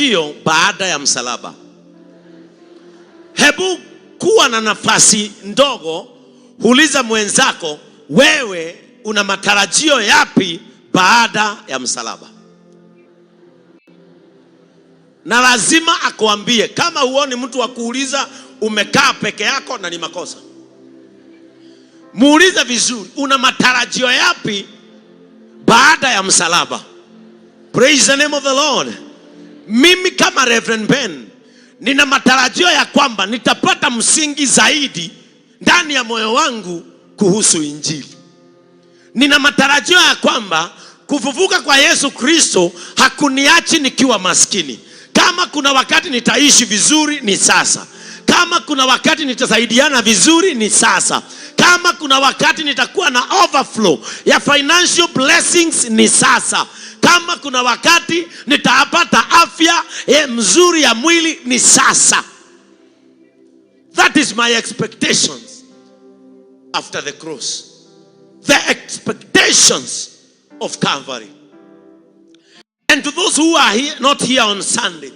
Matarajio baada ya msalaba. Hebu kuwa na nafasi ndogo, uliza mwenzako, wewe una matarajio yapi baada ya msalaba? Na lazima akuambie. Kama huoni mtu wa kuuliza, umekaa peke yako na ni makosa. Muulize vizuri, una matarajio yapi baada ya msalaba? Praise the name of the Lord. Mimi kama Reverend Ben nina matarajio ya kwamba nitapata msingi zaidi ndani ya moyo wangu kuhusu Injili. Nina matarajio ya kwamba kufufuka kwa Yesu Kristo hakuniachi nikiwa maskini. Kama kuna wakati nitaishi vizuri ni sasa. Kama kuna wakati nitasaidiana vizuri ni sasa. Kama kuna wakati nitakuwa na overflow ya financial blessings ni sasa. Kama kuna wakati nitapata afya mzuri ya mwili ni sasa. That is my expectations after the cross. The expectations of Calvary. And to those who are here, not here on Sunday,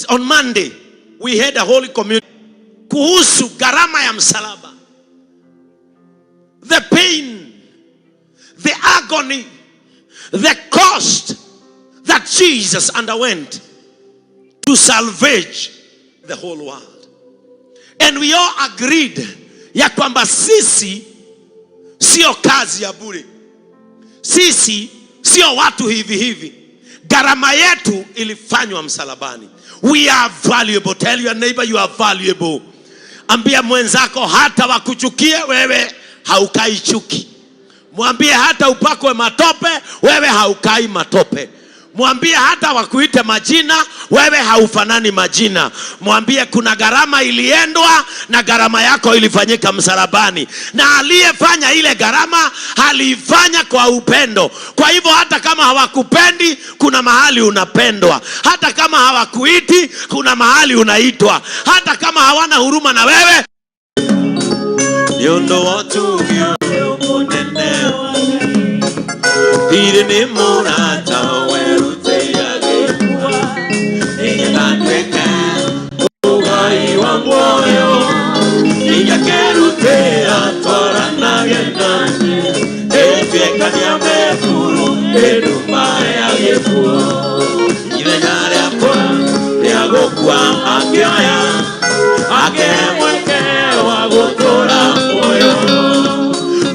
on Monday, we had a Holy Communion kuhusu gharama ya msalaba. The pain, the agony, the cost that Jesus underwent to salvage the whole world. And we all agreed ya kwamba sisi sio kazi ya bure. Sisi sio watu hivi hivi. Gharama yetu ilifanywa msalabani. We are valuable. Tell your neighbor you are valuable. Ambia mwenzako hata wakuchukie wewe haukai chuki. Mwambie hata upakwe matope wewe haukai matope. Mwambie hata wakuite majina wewe haufanani majina. Mwambie kuna gharama iliendwa na gharama yako ilifanyika msalabani, na aliyefanya ile gharama aliifanya kwa upendo. Kwa hivyo hata kama hawakupendi, kuna mahali unapendwa. Hata kama hawakuiti, kuna mahali unaitwa. Hata kama hawana huruma na wewe. Nĩ ũndũ wa ũtugi mũnene, ndirĩ nĩ mũrata werutĩire gĩkua nĩgetha nduĩke mũgai wa muoyo, ingĩkĩrutĩra twaranage nake ĩtuĩkania mĩburu ĩnduma ya gĩkuũ, ithenya rĩakwa rĩa gũkua akĩoya akĩhe mweke wa gũtũũra muoyo,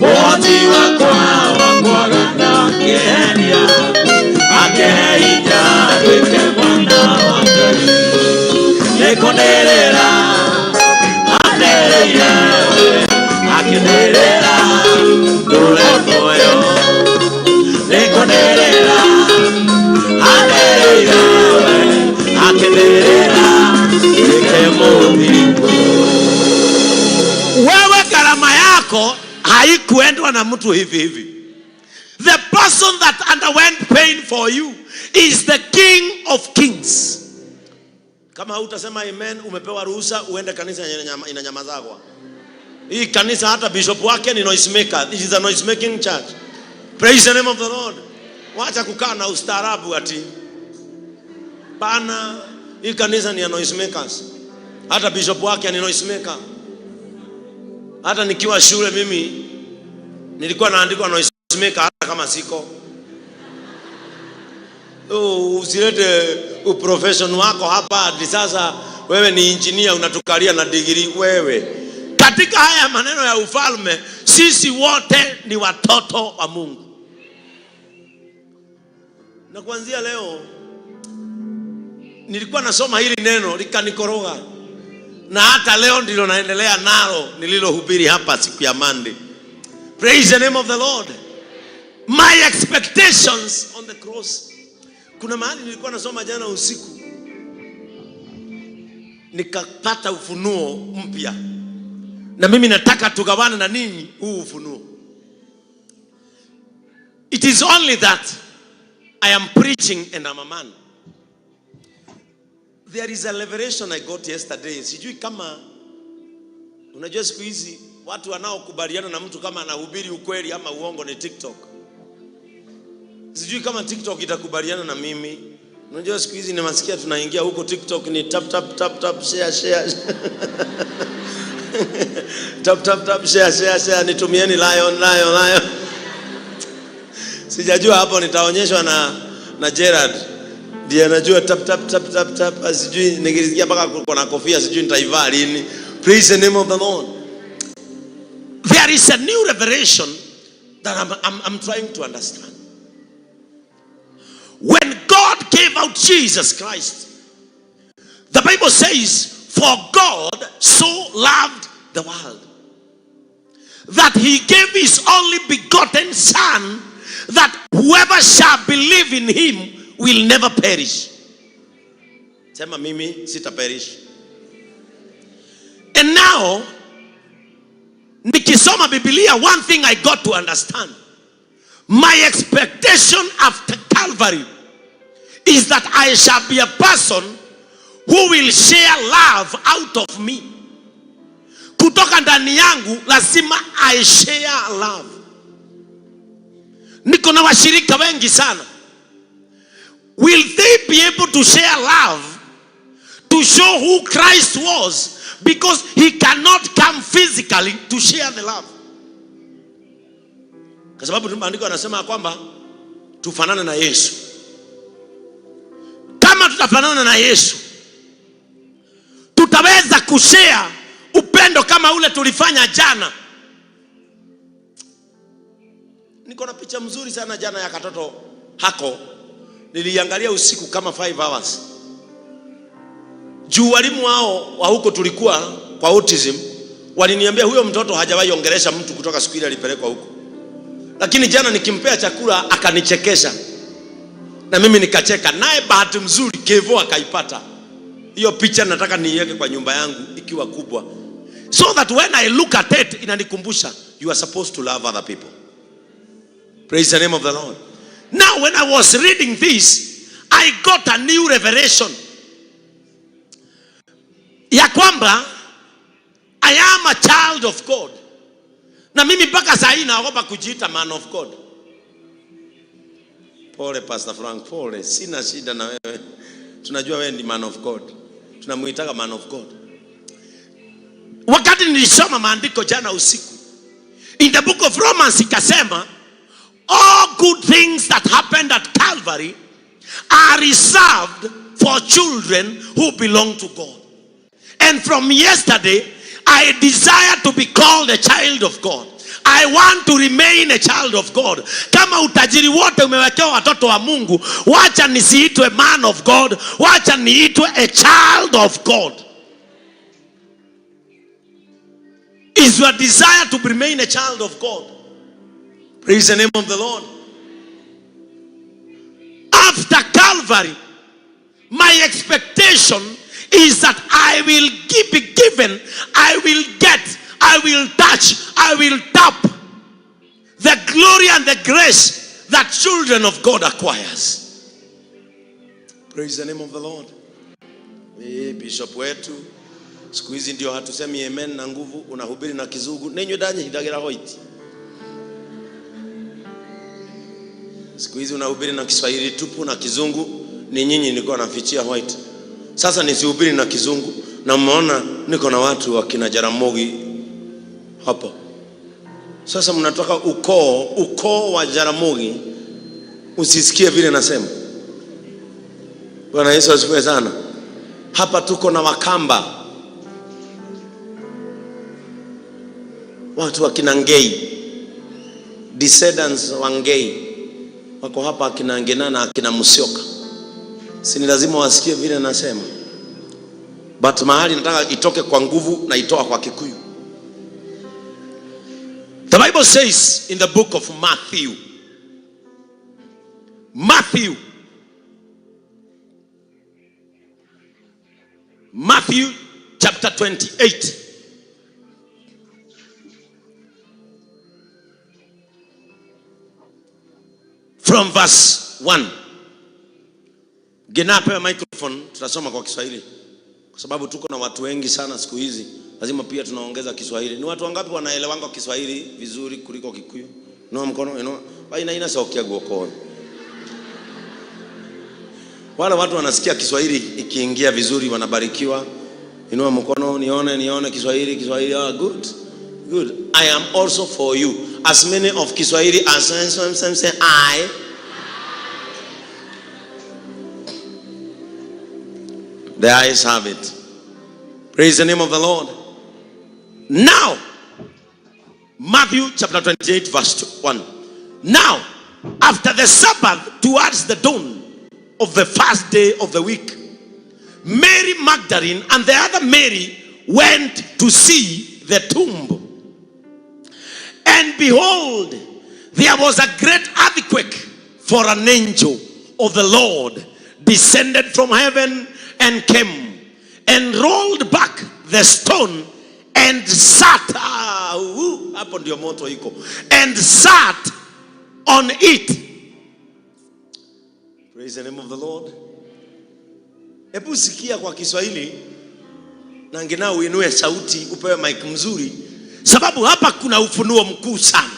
ũhoti wakwa wa kwaga na kĩeheria akĩhe nduĩke mwana wa Ngai, nĩkũnĩrĩra anĩrĩire akĩnĩrĩra ndũre muoyo, nĩkũnĩrĩra anĩrĩire akĩnĩrĩra nduĩke mũthingu. Wewe gharama yako haikuendwa na mtu hivi hivi. The person that underwent pain for you is the King of Kings. Kama hutasema amen, umepewa ruhusa uende kanisa yenye inanyamazagwa. Hii kanisa hata bishop wake ni noise maker. This is a noise making church. Praise the name of the Lord. Wacha kukaa na ustaarabu ati. Bana, hii kanisa ni ya noise makers. Hata bishop wake ni noise maker. Hata nikiwa shule mimi nilikuwa naandikwa noise maker hata kama siko. Oh, usilete uprofession wako hapa hadi sasa wewe ni engineer unatukalia na degree wewe. Katika haya maneno ya ufalme, sisi wote ni watoto wa Mungu. Na kuanzia leo nilikuwa nasoma hili neno likanikoroga, na hata leo ndilo naendelea nalo nililohubiri hapa siku ya Monday. Praise the name of the Lord. My expectations on the cross. Kuna mahali nilikuwa nasoma jana usiku nikapata ufunuo mpya, na mimi nataka tugawane na ninyi huu ufunuo. It is only that I am preaching and I'm a man. There is a revelation I got yesterday. Sijui kama unajua siku hizi watu wanaokubaliana na mtu kama anahubiri ukweli ama uongo ni TikTok. Sijui kama TikTok itakubaliana na mimi. Unajua siku hizi nimesikia tunaingia huko TikTok ni tap tap tap tap share share. Tap tap tap share share share, nitumieni lion lion lion. Sijajua hapo nitaonyeshwa na Gerard. Ndiye anajua tap tap tap tap tap, sijui nikisikia mpaka kuna kofia sijui nitaivaa lini. Praise the name of the Lord. There is a new revelation that I'm trying to understand. When God gave out Jesus Christ, the Bible says, for God so loved the world that he gave his only begotten Son, that whoever shall believe in him will never perish. Sema mimi sita perish. And now, nikisoma Biblia, one thing I got to understand. My expectation after Calvary is that I shall be a person who will share love out of me. Kutoka ndani yangu lazima I share love. Niko na washirika wengi sana. Will they be able to share love to show who Christ was? Because he cannot come physically to share the love. Kwa sababu maandiko yanasema kwamba tufanane na Yesu. Kama tutafanana na Yesu, tutaweza kushare upendo kama ule tulifanya jana. Niko na picha mzuri sana jana ya katoto hako. Niliangalia usiku kama 5 hours. Juu walimu wao wa huko tulikuwa kwa autism waliniambia huyo mtoto hajawahi ongelesha mtu kutoka siku ile alipelekwa huko. Lakini jana nikimpea chakula akanichekesha. Na mimi nikacheka. Naye bahati mzuri Kevo akaipata. Hiyo picha nataka niiweke kwa nyumba yangu ikiwa kubwa. So that when I look at it inanikumbusha you are supposed to love other people. Praise the name of the Lord. Now when I was reading this, I got a new revelation. Ya kwamba I am a child of God. Na mimi mpaka saa hii naogopa kujiita man of God. Pole Pastor Frank, pole, sina shida na wewe. Tunajua wewe ni man of God. Tunamuitaga man of God. Wakati nilisoma maandiko jana usiku, in the book of Romans ikasema all good things that happened at Calvary are reserved for children who belong to God. And from yesterday, I desire to be called a child of God. I want to remain a child of God. Kama utajiri wote umewekewa watoto wa Mungu, wacha nisiitwe man of God, wacha niitwe a child of God. Is your desire to remain a child of God? Praise the name of the Lord. After Calvary, my expectation is that I will be given, I will get, I will touch, I will tap the glory and the grace that children of God acquires. Praise the name of the Lord. Hey, Bishop wetu siku hizi ndio hatusemi amen na nguvu, unahubiri na kizungu. Nenywe danye hidagira hoiti. Siku hizi unahubiri na Kiswahili tupu na kizungu, ni nyinyi nilikuwa nafichia white. Sasa nisihubiri na kizungu na mmeona niko na watu wa kina Jaramogi hapo. Sasa mnatoka ukoo wa Jaramogi, usisikie vile nasema. Bwana Yesu asifiwe sana. Hapa tuko na Wakamba, watu wa kina Ngei, descendants wa Ngei wako hapa, akina Ngena na akina Musyoka. Si ni lazima wasikie vile nasema? But mahali nataka itoke kwa nguvu na itoa kwa Kikuyu. The Bible says in the book of Matthew, Matthew chapter 28. From verse 1. Gena apewe microphone, tutasoma kwa Kiswahili. Kwa sababu tuko na watu wengi sana siku hizi, lazima pia tunaongeza Kiswahili. Ni watu wangapi wanaelewanga Kiswahili vizuri kuliko Kikuyu? Inua mkono, inua. Ina ina sauti ya guoko. Wale watu wanasikia Kiswahili ikiingia vizuri wanabarikiwa. Inua mkono nione, nione Kiswahili, Kiswahili. Ah, good. Good. I am also for you. As many of Kiswahili as say I. The eyes have it. Praise the name of the Lord. Now, Matthew chapter 28 verse 1. Now, after the Sabbath, towards the dawn of the first day of the week, Mary Magdalene and the other Mary went to see the tomb. And behold, there was a great earthquake, for an angel of the Lord descended from heaven and came and rolled back the stone and sat. Ah, hapo ndio moto iko. And sat on it. Praise the name of the Lord. Hebu sikia kwa Kiswahili na nginao uinue sauti upewe mic mzuri, sababu hapa kuna ufunuo mkuu sana.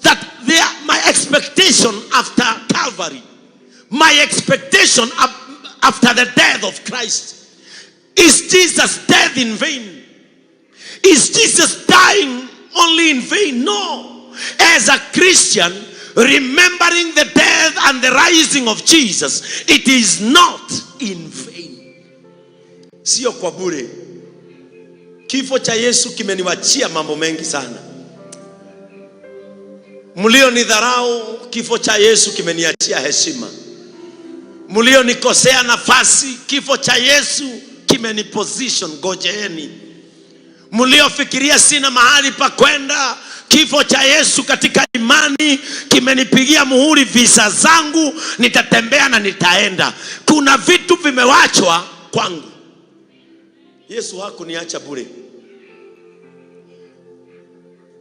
That there, my expectation after Calvary, my expectation after the death of Christ, is Jesus death in vain? Is Jesus dying only in vain? No. As a Christian, remembering the death and the rising of Jesus, it is not in vain. Sio kwa bure. Kifo cha Yesu kimeniwachia mambo mengi sana. Mlionidharau, kifo cha Yesu kimeniachia heshima. Mlionikosea nafasi, kifo cha Yesu kimeniposition. Ngojeeni. Mliofikiria sina mahali pa kwenda, kifo cha Yesu katika imani kimenipigia muhuri visa zangu, nitatembea na nitaenda. Kuna vitu vimewachwa kwangu. Yesu hakuniacha bure.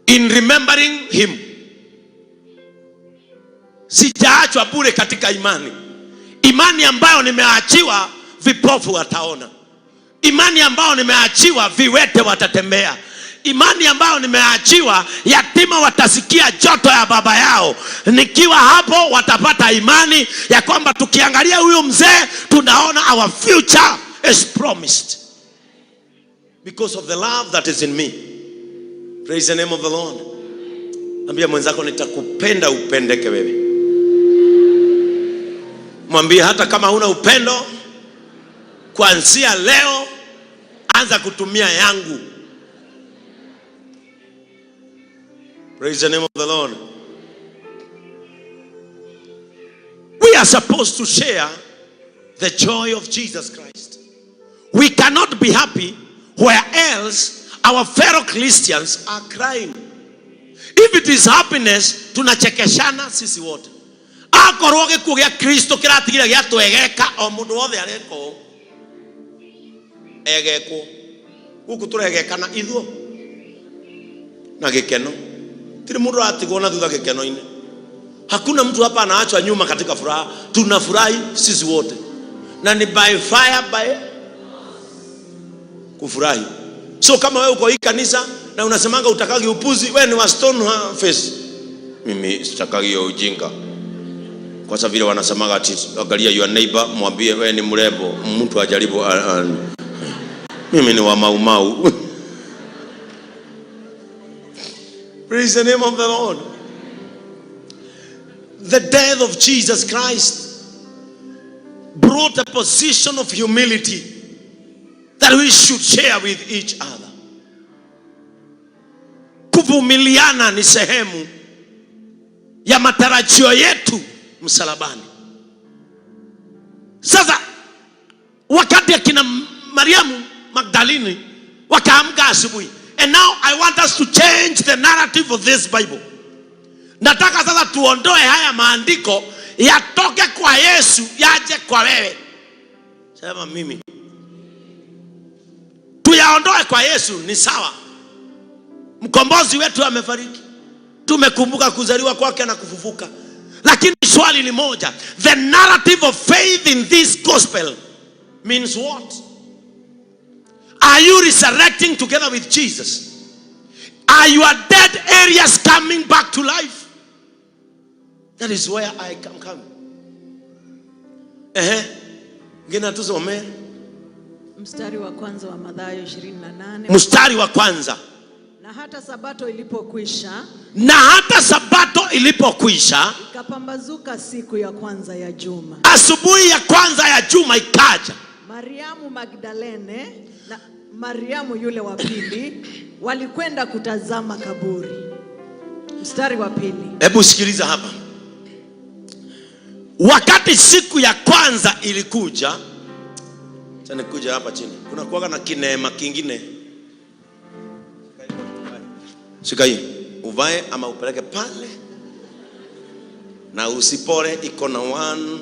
In remembering him, sijaachwa bure katika imani. Imani ambayo nimeachiwa, vipofu wataona. Imani ambayo nimeachiwa, viwete watatembea. Imani ambayo nimeachiwa, yatima watasikia joto ya baba yao. Nikiwa hapo, watapata imani ya kwamba tukiangalia huyu mzee tunaona our future is promised because of the love that is in me. Praise the name of the Lord. Ambia mwenzako, nitakupenda upendeke wewe. Mwambie hata kama huna upendo, kuanzia leo anza kutumia yangu. Praise the name of the Lord. We are supposed to share the joy of Jesus Christ. We cannot be happy where else our fellow Christians are crying. If it is happiness, tunachekeshana sisi wote. Akorwo gĩkuũ gĩa Kristo kĩratigire gĩatwegeka, o mũndũ wothe areka ũũ egekwo gũkũ tũregekana ithuo na gĩkeno. Tiri mũndũ aratigwo na thutha gĩkeno-inĩ. Hakuna mtu hapa anaachwa nyuma katika furaha. Tunafurahi sisi wote, na ni by fire by kufurahi. So kama wewe uko hii kanisa na unasemanga utakagi upuzi, wewe ni wa stone face. Mimi sitakagi ujinga. Kwa sababu vile wanasemaga ati angalia your neighbor, mwambie wewe ni mrembo, mtu ajaribu mimi ni wa maumau. Praise the name of the Lord. The death of Jesus Christ brought a position of humility that we should share with each other. Kuvumiliana ni sehemu ya matarajio yetu msalabani. Sasa wakati akina Mariamu Magdalini wakaamka asubuhi. And now I want us to change the narrative of this Bible. Nataka sasa tuondoe haya maandiko yatoke kwa Yesu yaje kwa wewe. Sema mimi. Tuyaondoe kwa Yesu ni sawa. Mkombozi wetu amefariki. Tumekumbuka kuzaliwa kwake na kufufuka. Lakini swali ni moja. The narrative of faith in this gospel means what? Are you resurrecting together with Jesus? Are your dead areas coming back to life? That is where I am coming. Ehe, ngine tusomee. Mstari wa kwanza wa Mathayo 28. Mstari wa kwanza. Na hata sabato ilipokwisha, Na hata sabato ilipokwisha, ikapambazuka siku ya kwanza ya juma, asubuhi ya kwanza ya juma ikaja, Mariamu Magdalene na Mariamu yule wa pili walikwenda kutazama kaburi. Mstari wa pili. Hebu sikiliza hapa. Wakati siku ya kwanza ilikuja, acha nikuja hapa chini. Kuna kuwaga na kineema kingine. Shika hii, uvae ama upeleke pale, na usipore, iko na 1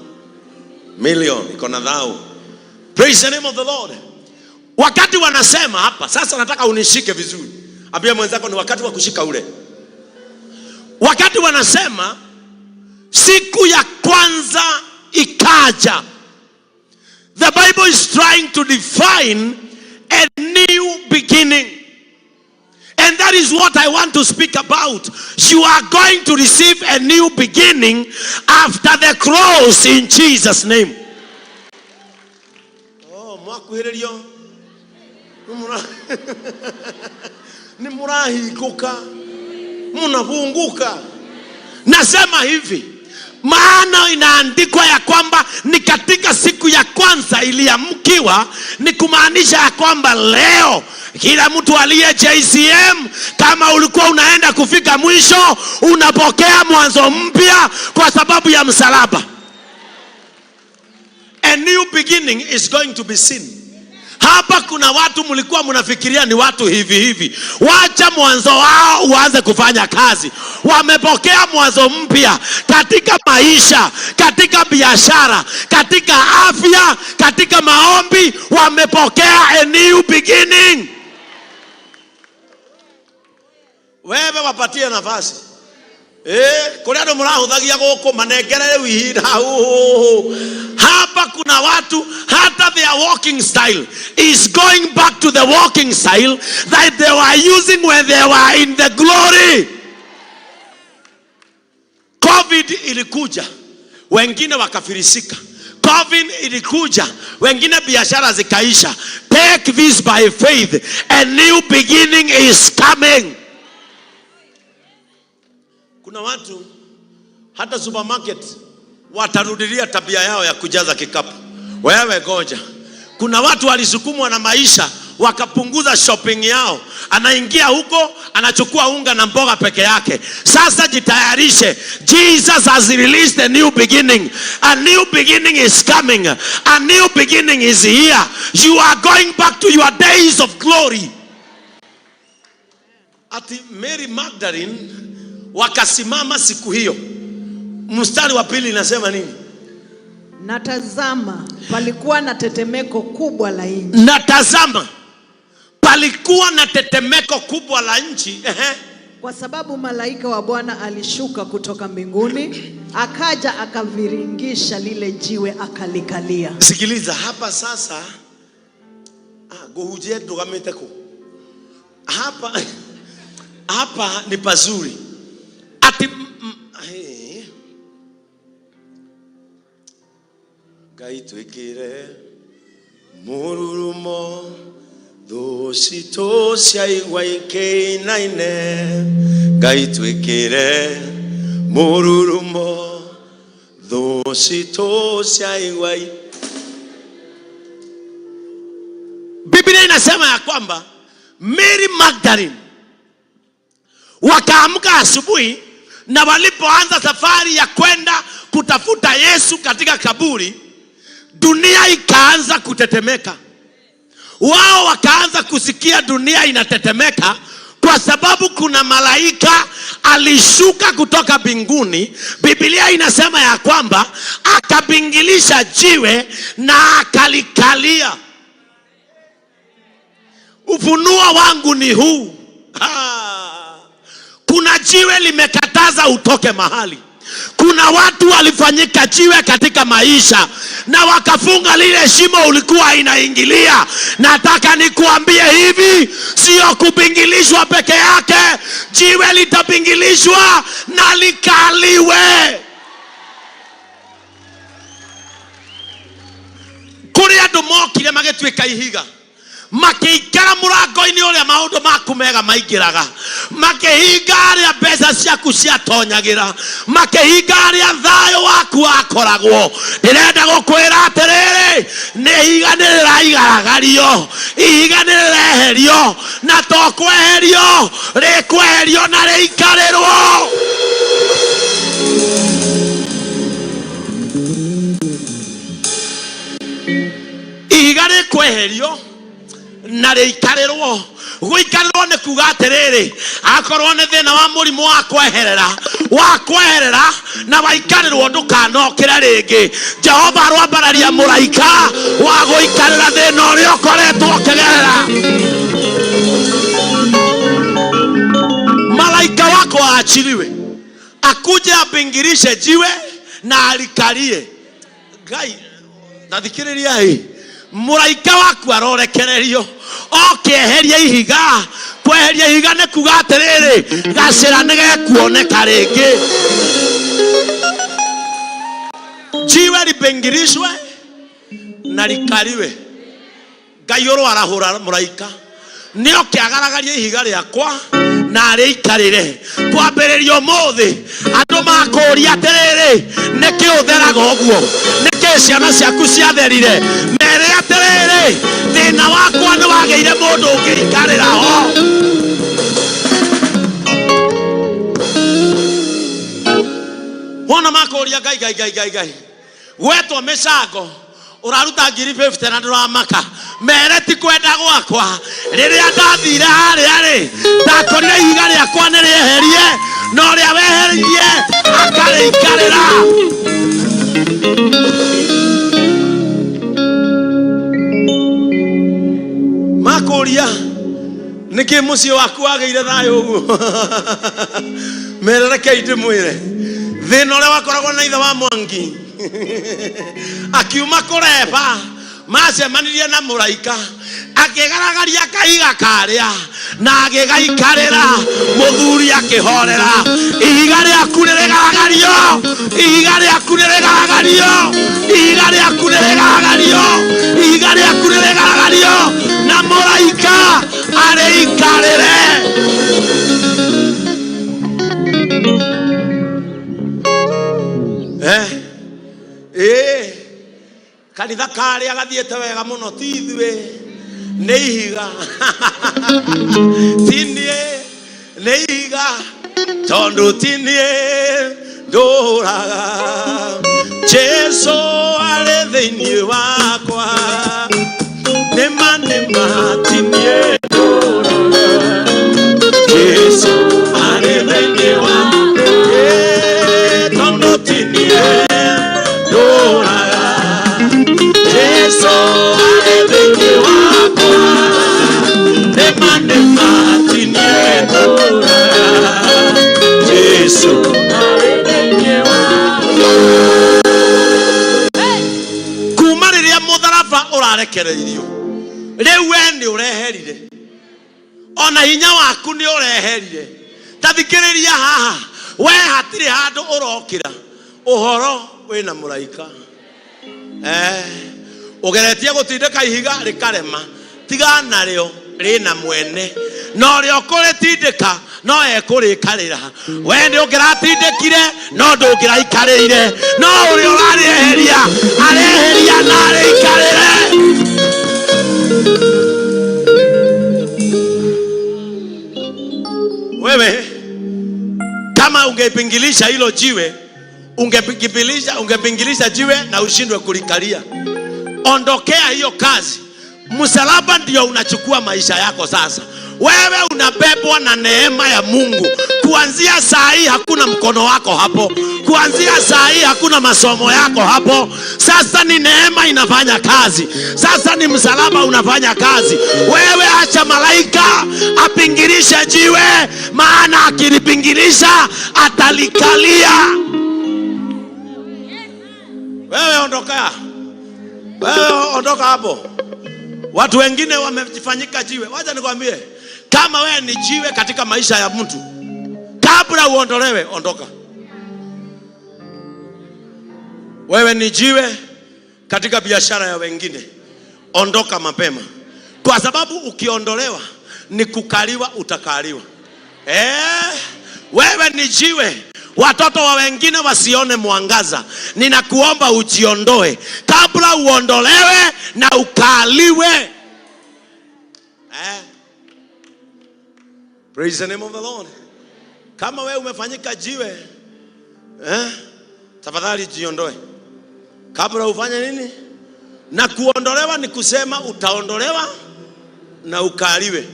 million, iko na thao. Praise the name of the Lord. Wakati wanasema hapa sasa, nataka unishike vizuri. Ambia mwenzako ni wakati wa kushika ule. Wakati wanasema siku ya kwanza ikaja, the Bible is trying to define a new beginning. And that is what I want to speak about. You are going to receive a new beginning after the cross in Jesus' name. Oh, mwakuhĩrĩrio nĩ mũrahingũka, mnafunguka. Nasema hivi, maana inaandikwa ya kwamba ni katika siku ya kwanza iliamkiwa, ni kumaanisha ya kwamba leo kila mtu aliye JCM, kama ulikuwa unaenda kufika mwisho, unapokea mwanzo mpya kwa sababu ya msalaba. A new beginning is going to be seen. Hapa kuna watu mlikuwa mnafikiria ni watu hivi hivi. Wacha mwanzo wao uanze kufanya kazi. Wamepokea mwanzo mpya katika maisha, katika biashara, katika afya, katika maombi. Wamepokea a new beginning. Wewe wapatie nafasi. Kũrĩ andũ mũrahũthagia gũkũ manengere rĩu ihinda. Hapa kuna watu hata their walking style is going back to the walking style that they were using when they were in the glory. COVID ilikuja, wengine wakafirisika. COVID ilikuja, wengine biashara zikaisha. Take this by faith, a new beginning is coming. Kuna watu hata supermarket watarudilia tabia yao ya kujaza kikapu. Wewe goja. Kuna watu walisukumwa na maisha wakapunguza shopping yao. Anaingia huko anachukua unga na mboga peke yake. Sasa jitayarishe. Jesus has released a new beginning. A new beginning is coming. A new beginning is here. You are going back to your days of glory. Ati Mary Magdalene wakasimama siku hiyo. Mstari wa pili inasema nini? Na tazama, palikuwa na tetemeko kubwa la nchi. Na tazama, palikuwa na tetemeko kubwa la nchi. Ehe. Kwa sababu malaika wa Bwana alishuka kutoka mbinguni, akaja akaviringisha lile jiwe akalikalia. Sikiliza hapa sasa. Nguhunjie ndugamite ku. Hapa, hapa ni pazuri. Ati hey. Ngai twikire mururumo thũ citũ ciaigua ikĩinaine. Ngai twikire mururumo thũ citũ ciaigua. Biblia inasema ya kwamba Mary Magdalene wakaamka asubuhi, na walipoanza safari ya kwenda kutafuta Yesu katika kaburi, dunia ikaanza kutetemeka. Wao wakaanza kusikia dunia inatetemeka kwa sababu kuna malaika alishuka kutoka mbinguni. Biblia inasema ya kwamba akabingilisha jiwe na akalikalia. Ufunuo wangu ni huu. Kuna jiwe limekataza utoke mahali. Kuna watu walifanyika jiwe katika maisha na wakafunga lile shimo ulikuwa inaingilia. Nataka nikuambie hivi, sio kubingilishwa peke yake. Jiwe litabingilishwa na likaliwe. Kũrĩ andũ mokire magĩtuĩka ihiga, makĩikara mũrango-inĩ ũrĩa maũndũ maku mega maingĩraga, makĩhinga harĩa mbeca ciaku ciatonyagĩra, makĩhinga harĩa thayũ waku wakoragwo. Ndĩrenda gũkwĩra atĩrĩrĩ, nĩ ihiga nĩ rĩraigaragario, ihiga nĩ rĩreherio, na to kweherio, rĩkweherio na rĩikarĩrwo. Ihiga rĩkweherio na rĩikarĩrwo. Gũikarĩrwo nĩ kuga atĩrĩrĩ, akorwo nĩ thĩna wa mũrimũ wa kweherera, wa kweherera na waikarĩrwo ndũkanokĩre rĩngĩ. Jehova arwambararia mũraika wa gũikarĩra thĩna ũrĩa ũkoretwo ũkĩgerera. Malaika wako aachiliwe akuje apingirishe jiwe na alikalie. Ngai, ta thikĩrĩriai, mũraika waku arorekererio oke eherie ihiga. Kweheria ihiga nĩ kuga atĩrĩrĩ, gacĩra nĩ gekuoneka rĩngĩ. Jiwe libingirishwe na likaliwe. Ngai ũroarahũra mũraika nĩoke agaragarie ihiga rĩakwa na arĩikarĩre. Kwambĩrĩria ũmũthĩ andũ makũria atĩrĩrĩ, nĩkĩ ũtheraga ũguo? Nĩkĩ ciana ciaku ciatherire? Mere atĩrĩrĩ, thĩna wakwa nĩ wagĩire mũndũ ũngĩikarĩra ho. Wona makũria Ngai, Ngai, Ngai, Ngai, Ngai, gwetwo mĩcango ũraruta ngiri 50 na ndũramaka, mere ti kwenda gwakwa. Rĩrĩa ndathire harĩa rĩ, ndakorire ihiga rĩakwa nĩ rĩeherie, na ũrĩa weheririe akarĩikarĩra. Makũria nĩkĩ mũciĩ waku wagĩire thayũ ũguo, mere rekei ndĩmwĩre thĩna ũrĩa wakoragwo na ithe wa Mwangi akiuma kũreba, macemanirie na mũraika akĩgaragaria kahiga karĩa na agĩgaikarĩra. Mũthuri akĩhorera. Ihiga rĩaku nĩrĩgaragario, ihiga rĩaku nĩrĩgaragario, ihiga rĩaku nĩrĩgaragario, ihiga rĩaku nĩrĩgaragario na mũraika arĩikarĩre. Eh, ĩĩ kanitha karĩa gathiĩte wega mũno, ti ithuĩ, nĩ ihiga, ti niĩ, nĩ ihiga, tondũ ti niĩ ndũraga, Jesu arĩ thĩinĩ wakwa. Nĩma nĩma, ti niĩ ndũraga, Jesu arĩ thĩinĩ wakwa. Tondũ ti niĩ ndũraga, Jesu arĩ thĩinĩ wakwa. Nĩma nĩma, ti niĩ ndũraga, Jesu arĩ thĩinĩ wakwa. Kuma rĩrĩa mũtharaba ũrarekereirio rĩu, we nĩ ũreherire, ona hinya waku nĩ ũreherire. Ta thikĩrĩria haha, we hatirĩ handũ ũrokĩra ũhoro wĩna mũraika. Ũgeretie gũtindĩka ihiga rĩkarema, tiga narĩo rĩna mwene, na ũrĩa ũkũrĩtindĩka no ekũrĩkarĩra. We nĩ ũngĩratindĩkire no ndũngĩraikarĩire, no ũrĩa ũrarĩeheria areheria na arĩikarĩre. Wewe kama ungepingilisha hilo jiwe, ungepingilisha jiwe na ushindwe kulikalia. Ondokea hiyo kazi. Msalaba ndio unachukua maisha yako sasa. Wewe unabebwa na neema ya Mungu. Kuanzia saa hii hakuna mkono wako hapo. Kuanzia saa hii hakuna masomo yako hapo. Sasa ni neema inafanya kazi. Sasa ni msalaba unafanya kazi. Wewe acha malaika apingirishe jiwe, maana akilipingirisha atalikalia. Wewe ondoka. Wewe ondoka hapo. Watu wengine wamejifanyika jiwe. Wacha nikwambie, kama wewe ni jiwe katika maisha ya mtu, kabla uondolewe, ondoka. Wewe ni jiwe. katika biashara ya wengine, ondoka mapema, kwa sababu ukiondolewa ni kukaliwa, utakaliwa. Wewe ni jiwe, watoto wa wengine wasione mwangaza. Ninakuomba ujiondoe kabla uondolewe na ukaliwe. Praise the name of the Lord. Kama wewe umefanyika jiwe, tafadhali jiondoe kabla ufanye nini. Na kuondolewa ni kusema utaondolewa na ukaliwe.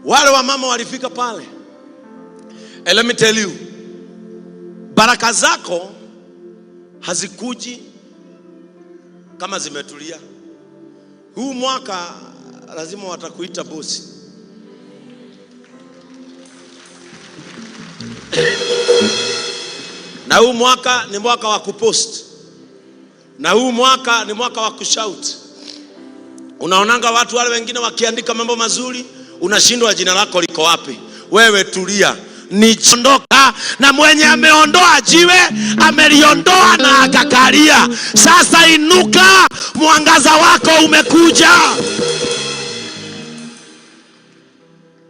Wale wamama walifika pale. And let me tell you, baraka zako hazikuji kama zimetulia. Huu mwaka lazima watakuita bosi. Na huu mwaka ni mwaka wa kupost. Na huu mwaka ni mwaka wa kushout. Unaonanga watu wale wengine wakiandika mambo mazuri, unashindwa jina lako liko wapi? Wewe tulia, niondoka na mwenye ameondoa jiwe ameliondoa na akakalia. Sasa inuka, mwangaza wako umekuja.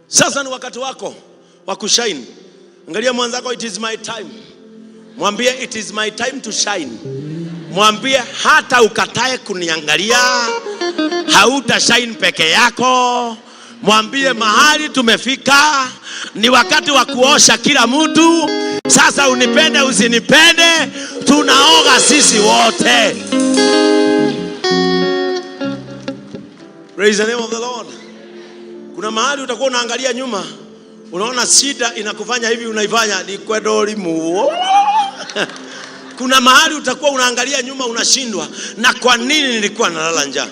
Sasa ni wakati wako wa kushine. Angalia mwanzako, it is my time. Mwambie it is my time to shine. Mwambie hata ukatae kuniangalia, hauta shine peke yako. Mwambie mahali tumefika ni wakati wa kuosha kila mtu. Sasa unipende usinipende, tunaoga sisi wote. Praise the name of the Lord. Kuna mahali utakuwa unaangalia nyuma, unaona shida inakufanya hivi, unaifanya ni kwedolimu. Kuna mahali utakuwa unaangalia nyuma unashindwa, na kwa nini nilikuwa nalala njaa?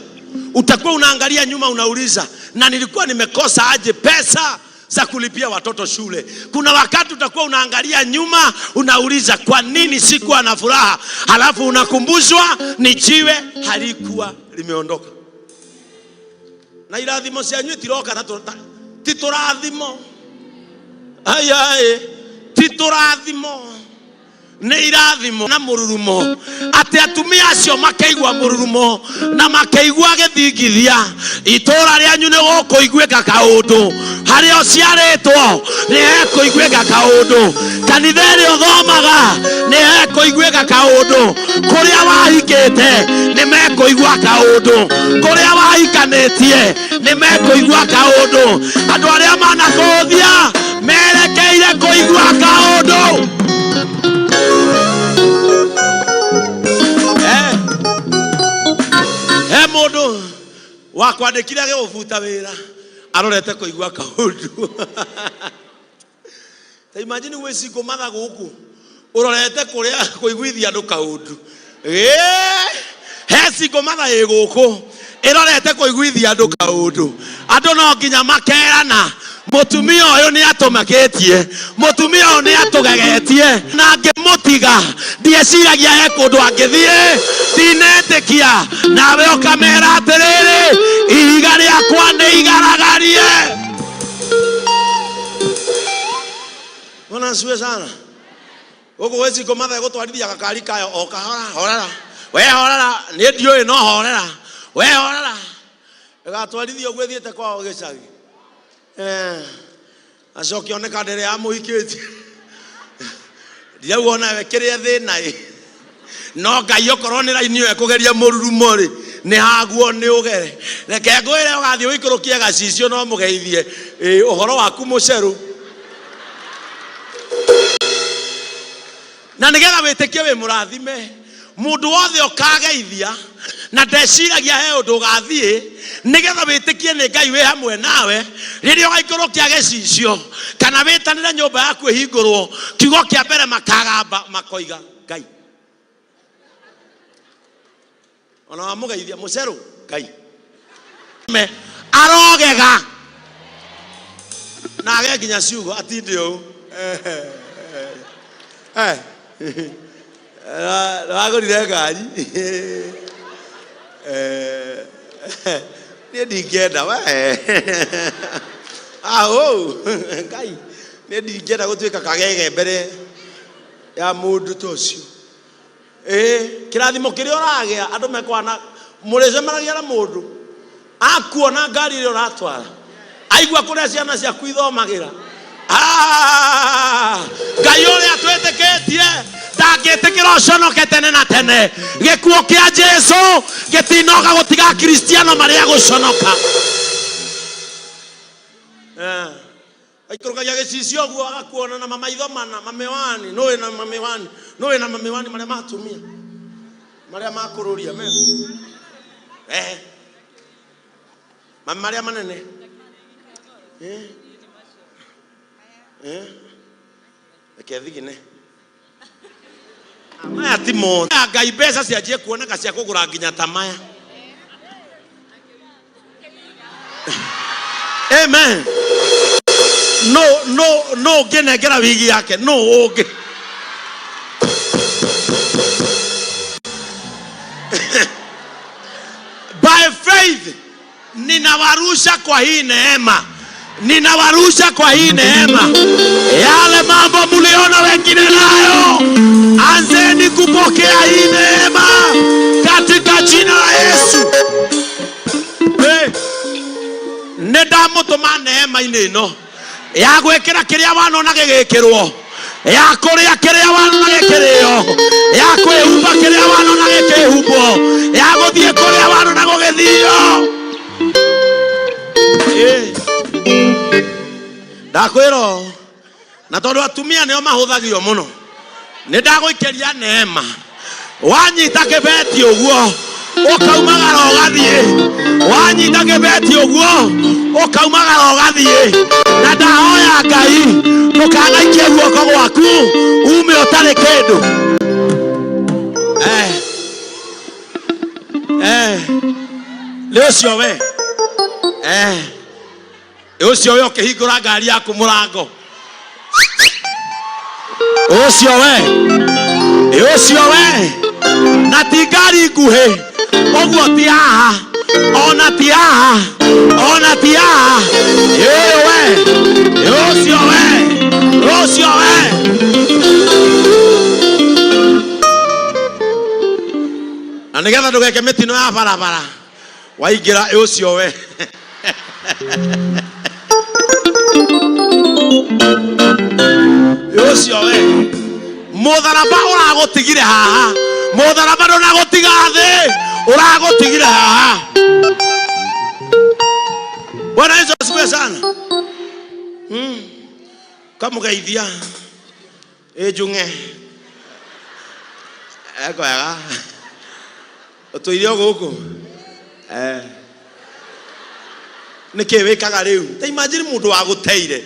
Utakuwa unaangalia nyuma unauliza, na nilikuwa nimekosa aje pesa za kulipia watoto shule? Kuna wakati utakuwa unaangalia nyuma unauliza, kwa nini sikuwa na furaha? Halafu unakumbushwa ni jiwe halikuwa limeondoka. Na irathimo cianyu itiroka ta ti tũrathimo. Ayae, ti tũrathimo, nĩ irathimo na mũrurumo. Atĩ atumia acio makĩigua mũrurumo na makĩigua gĩthingithia, itũũra rĩanyu nĩ gũkũiguĩka kaũndũ, harĩa ũciarĩtwo nĩ hekũiguĩka kaũndũ, kanitha ĩrĩa ũthomaga nĩ hekũiguĩka kaũndũ, kũrĩa wahikĩte nĩ mekũigua kaũndũ, kũrĩa wahikanĩtie nĩ mekũigua kaũndũ, andũ arĩa manakũũthia merekeire kũigua kaũndũ. He mũndũ wakwandĩkire agĩgũbuta wĩra arorete kũigua kaũndũ. Ta imagine gwĩ cingũ matha gũkũ ũrorete kũrĩa kũiguithia andũ kaũndũ. He cingũ matha ĩ gũkũ ĩrorete kũiguithia andũ kaũndũ. Andũ no nginya makerana, mũtumia ũyũ nĩ atũmakĩtie, mũtumia ũyũ nĩ atũgegetie, na ngĩmũtiga ndieciragia he kũndũ angĩthiĩ, ndinetĩkia. Nawe ũkamera atĩrĩrĩ, ihiga rĩakwa nĩ igaragarie. Bwana asifiwe sana. Gũkũ gwĩ cingũ matha ĩgũtwarithia gakari kayo o kahora, horera. We horera, niĩ ndiũĩ no horera. We horera. Ĩgatwarithia ũguo ĩthiĩte kwao gĩcagi. Acoke one kanda ĩrĩa yamũhikĩtie. Ndirauga onawe kĩrĩa thĩna ĩ. No Ngai okorwo nĩ raini ĩyo ĩkũgeria mũrurumo rĩ, nĩ haguo nĩ ũgere. Reke ngwĩre ũgathiĩ ũikũrũkie gacicio no mũgeithie. Ũhoro waku mũcerũ. Na nĩgetha wĩtĩkie wĩ mũrathime, mũndũ wothe ũkageithia na ndeciragia he ũndũ ũgathiĩ, nĩgetha wĩtĩkie nĩ Ngai wĩ hamwe nawe, rĩrĩa ũgaikũrũkia gĩcicio kana wĩtanĩre nyũmba yaku ĩhingũrwo, kiugo kĩa mbere makagamba makoiga Ngai. Ona wamũgeithia mũcerũ Ngai. Me arogega na age nginya ciugo atinde ũũ. Wagũrire ngari. Niĩ ndingĩenda we. Aũ, Ngai, niĩ ndingĩenda gũtuĩka kagege mbere ya mũndũ ta ũcio. Ĩĩ, kĩrathimo kĩrĩa ũragĩa andũ mekwana mũrĩcemanagia na mũndũ akuona ngari ĩrĩa ũratwara aigua kũrĩa ciana ciaku ithomagĩra. Ah, Ngai ũrĩa twĩtĩkĩtie ndangĩtĩkĩra ũconoke tene na tene. Gĩkuũ kĩa Jesu gĩtinoga gũtiga Kristiano marĩa gũconoka. Eh. Aikũrũkagia gĩcicio ũguo agakuona na mamaitho mana mamiwani nũĩ na mamiwani nũĩ na mamiwani marĩa ma atumia marĩa ma kũrũria me eh marĩa manene eh eh reke thigine. Maya ti mo Ngai mbeca cianjie kuoneka cia kũgũra nginya ta maya. Amen. No no no ũngĩnengera wigi yake no ũngĩ. By faith ninawarusha kwa hii neema, ninawarusha kwa hii neema. Yale mambo mliona wengine nayo, anzeni kupokea hii neema katika jina la Yesu. Hey, nĩ ndamũtũma neema-inĩ ĩno ya gwĩkĩra kĩrĩa wanona gĩgĩkĩrwo, ya kũrĩa kĩrĩa wanona gĩkĩrĩo, ya kwĩhumba kĩrĩa wanona gĩkĩhumbwo, ya gũthiĩ kũrĩa wanona gũgĩthio. Ĩ, ndakwĩra ũũ, na tondũ atumia nĩo mahũthagio mũno, nĩ ndagũikĩria neema. Wanyita kĩbeti ũguo ũkaumagara ũgathiĩ, wanyita kĩbeti ũguo ũkaumagara ũgathiĩ, na ndahoya Ngai ndũkanaikie guoko gwaku ume ũtarĩ kĩndũ. Eh, eh, nĩ ũcio we, eh, nĩ ũcio we ũkĩhingũra ngari yaku mũrango, ũcio we, nĩ ũcio we, na ti ngari nguhĩ ũguo, ti haha ona ti haha ona ti haha, nĩ ũyũ we, nĩ ũcio we, nĩ ũcio we. Na nĩgetha ndũgeke mĩtino ya barabara waingĩra, ĩ ũcio we, ĩ ũcio we, mũtharaba ũragũtigire haha, mũtharaba ndũnagũtiga thĩ, ũragũtigire haha. Bwana Yesu asifiwe sana. Kamũgeithia ĩ njung'e ekwega ũtũire o gũkũ. Eh. Nĩkĩ wĩkaga rĩu? Ta imagine mũndũ wagũteire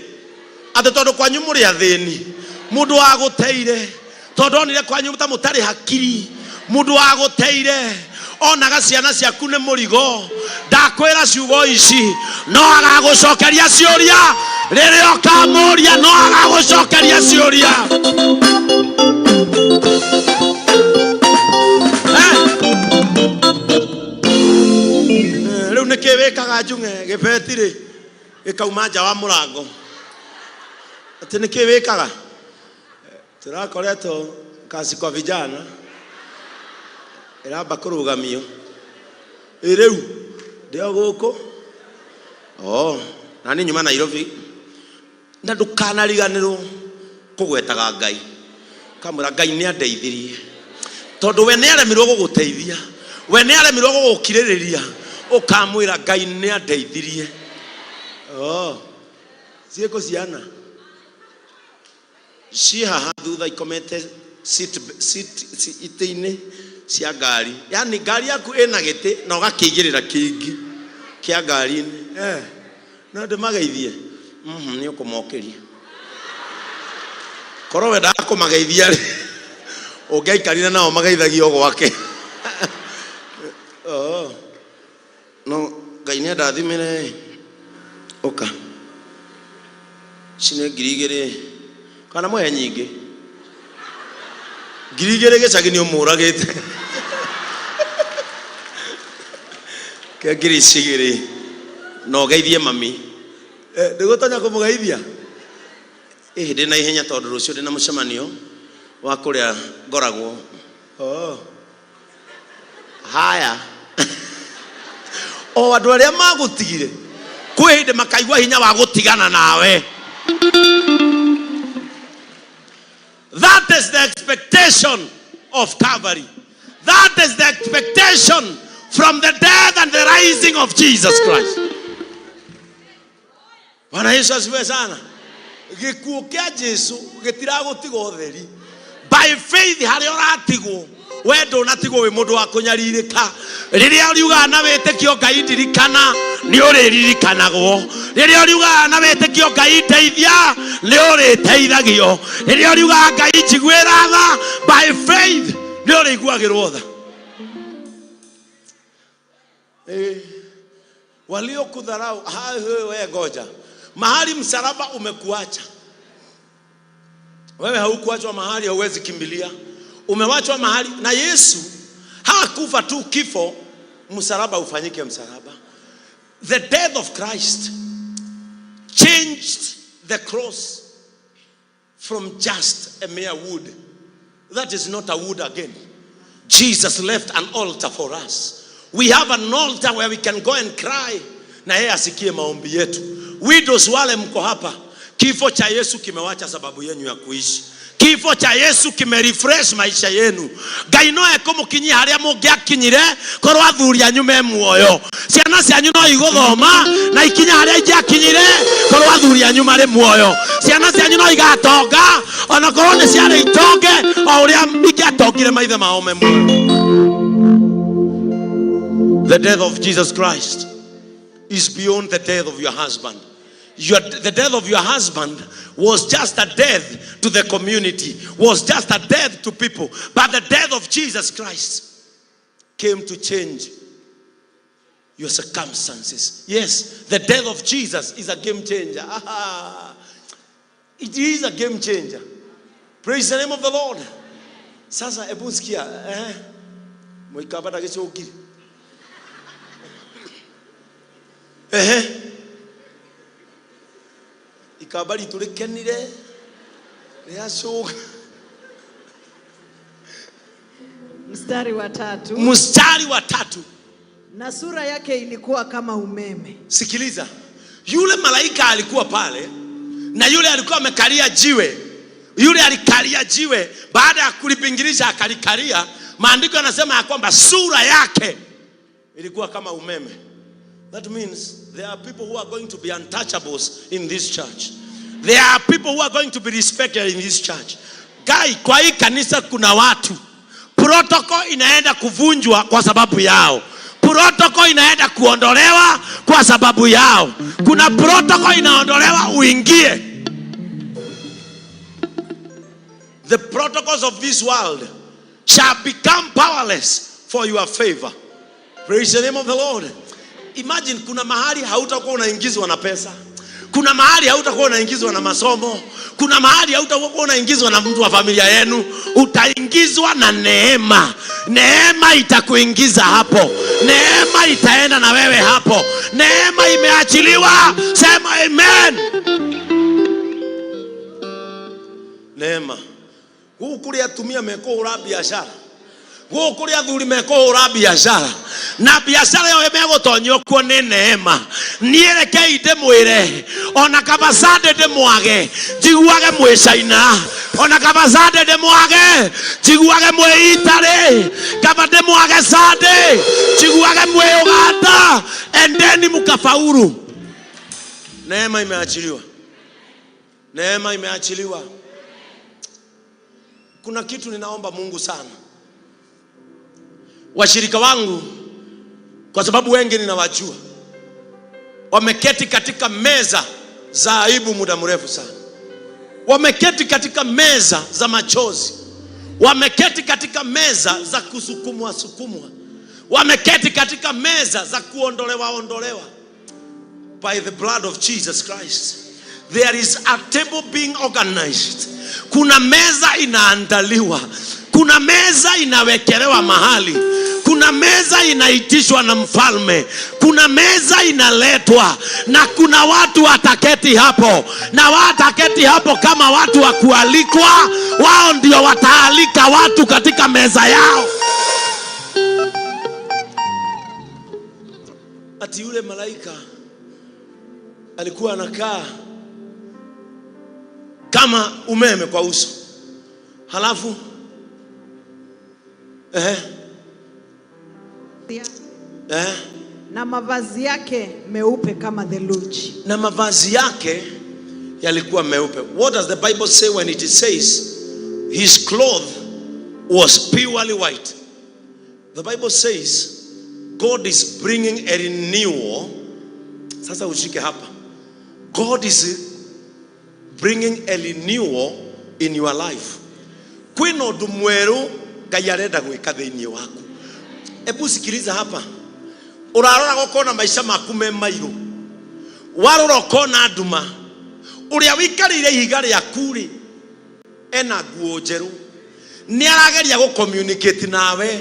atĩ tondũ kwanyu mũrĩ athĩni, mũndũ wagũteire tondũ onire kwanyu ta mũtarĩ hakiri, mũndũ wagũteire onaga ciana ciaku nĩ mũrigo. Ndakwĩra ciugo ici, no agagũcokeria ciũria rĩrĩa ũkamũria, no agagũcokeria ciũria. Eh? Eh, rĩu nĩkĩ wĩkaga njung'e? Gĩbeti rĩ gĩkauma nja wa mũrango atĩ nĩkĩ wĩkaga? Tũrakoretwo kasi kwa vijana ĩramba kũrũgamio. Ĩ rĩu ndĩ o gũkũ oh, na niĩ nyuma Nairobi. Na ndũkanariganĩrwo kũgwetaga Ngai, kamwĩra Ngai nĩ andeithirie, tondũ we nĩ aremirwo gũgũteithia, we nĩ aremirwo gũgũkirĩrĩria, ũkamwĩra Ngai nĩ andeithirie. Oh, ciĩkũ ciana ciĩ haha thutha ikomete seat, seat, itĩ-inĩ cia ngari, yani ngari yaku ĩna gĩtĩ na ũgakĩigĩrĩra kĩngĩ kĩa ngari-inĩ. Eh, no ndĩmageithie. Mhm, nĩ ũkũmokĩria korwo wendaga kũmageithia rĩ, ũngĩaikarire nao mageithagio gwake. Oh. No Ngai nĩ andathimire. Ũka, ici nĩ 2000 kana mũhe nyingĩ, 2000 gĩcagi nĩ ũmũragĩte ke ngiri ici igĩrĩ na ũgeithie mami. Eh, ndĩgũtonya kũmũgeithia ĩhĩ ndĩ na ihenya tondũ rũciũ ndĩ na mũcemanio wa kũrĩa ngoragwo. Oh. Haya, o andũ arĩa magũtigire kwĩ hĩndĩ makaigua hinya wa gũtigana nawe. That is the expectation of Calvary. That is the expectation from the death and the rising of Jesus Christ. Bwana Yesu asifiwe sana. Gĩkuũ kĩa Jesu gĩtiragũtiga ũtheri. By faith harĩa ũratigwo, we ndũnatigwo wĩ mũndũ wa kũnyarirĩka. Rĩrĩa ũriugaga na wĩtĩkio, "Ngai ndirikana," nĩ ũrĩririkanagwo. Rĩrĩa ũriugaga na wĩtĩkio, "Ngai ndeithia," nĩ ũrĩteithagio. Rĩrĩa ũriugaga, "Ngai njiguĩra tha," by faith nĩ ũrĩiguagĩrwo tha. Waliokudharau wewe, ngoja mahali msalaba umekuacha wewe. Haukuachwa mahali hauwezi kimbilia, umewachwa mahali na Yesu. Hakufa tu kifo msalaba ufanyike msalaba. The death of Christ changed the cross from just a mere wood. That is not a wood again. Jesus left an altar for us. We have an altar where we can go and cry na yeye asikie maombi yetu. Widows wale mko hapa, kifo cha Yesu kimewacha sababu yenu ya kuishi. Kifo cha Yesu kimerefresh maisha yenu. Ngai no ekũmũkinyia harĩa mũngĩakinyire korwo athuri anyu me muoyo. Ciana cianyu no igũthoma na ikinya harĩa ingĩakinyire korwo athuri anyu marĩ muoyo. Ciana cianyu no igatonga ona korwo nĩ ciarĩ itonge o ũrĩa ingĩatongire maithe mao me muoyo. The death of Jesus Christ is beyond the death of your husband. The death of your husband was just a death to the community, was just a death to people. But the death of Jesus Christ came to change your circumstances. Yes, the death of Jesus is a game changer. It is a game changer. Praise the name of the Lord. Sasa hebu sikia, eh? Mwikabata gĩcũngire. Ehe. Ikamba ritũ rĩkenire rĩacũga. Mstari wa 3. Mstari wa 3. Na sura yake ilikuwa kama umeme. Sikiliza, yule malaika alikuwa pale na yule alikuwa amekalia jiwe, yule alikalia jiwe, baada ya kulipingirisha akalikalia. Maandiko yanasema ya kwamba sura yake ilikuwa kama umeme. That means there are people who are going to be untouchables in this church. There are people who are going to be respected in this church. Guy, kwa hii kanisa kuna watu protocol inaenda kuvunjwa kwa sababu yao. Protocol inaenda kuondolewa kwa sababu yao. Kuna protocol inaondolewa uingie. The protocols of this world shall become powerless for your favor. Praise the name of the Lord. Imagine kuna mahali hautakuwa unaingizwa na pesa. Kuna mahali hautakuwa unaingizwa na masomo. Kuna mahali hautakuwa unaingizwa na mtu wa familia yenu. Utaingizwa na neema. Neema itakuingiza hapo. Neema itaenda na wewe hapo. Neema imeachiliwa. Sema amen. Neema. Gũkũ kũrĩ atumia mekũhũra biashara, gũkũ kũrĩ athuri mekũhũra biashara, na biashara ĩyo megũtonyio kuo nĩ neema. Niĩ rekei ndĩmwĩre, ona kaba Sunday ndĩmwage njiguage mwĩ China, ona kaba Sunday ndĩmwage njiguage mwĩ Italy, kaba ndĩmwage Sunday njiguage mwĩ Uganda, endeni mkafaulu. Neema imeachiliwa, neema imeachiliwa. Kuna kitu ninaomba Mungu sana, washirika wangu, kwa sababu wengi ninawajua, wameketi katika meza za aibu muda mrefu sana, wameketi katika meza za machozi, wameketi katika meza za kusukumwa sukumwa, wameketi katika meza za kuondolewa ondolewa. By the blood of Jesus Christ, there is a table being organized. Kuna meza inaandaliwa, kuna meza inawekelewa mahali, Kuna meza inaitishwa na mfalme, kuna meza inaletwa, na kuna watu wataketi hapo, na wataketi hapo kama watu wa kualikwa. Wao ndio wataalika watu katika meza yao. Ati yule malaika alikuwa anakaa kama umeme kwa uso, halafu Na mavazi yake meupe kama theluji. Na mavazi yake yalikuwa meupe. What does the Bible say when it says his cloth was purely white? The Bible says God is bringing a renewal. Sasa ushike hapa. God is bringing a renewal in your life. Kwina undu mweru Ngai arenda gwika thiini waku. Ebu sikiliza hapa. Urarora gukona maisha maku me mairu. Warora ukona nduma. Uria wikarire ihiga riaku ri ena nguo njeru. Ni arageria gu communicate nawe.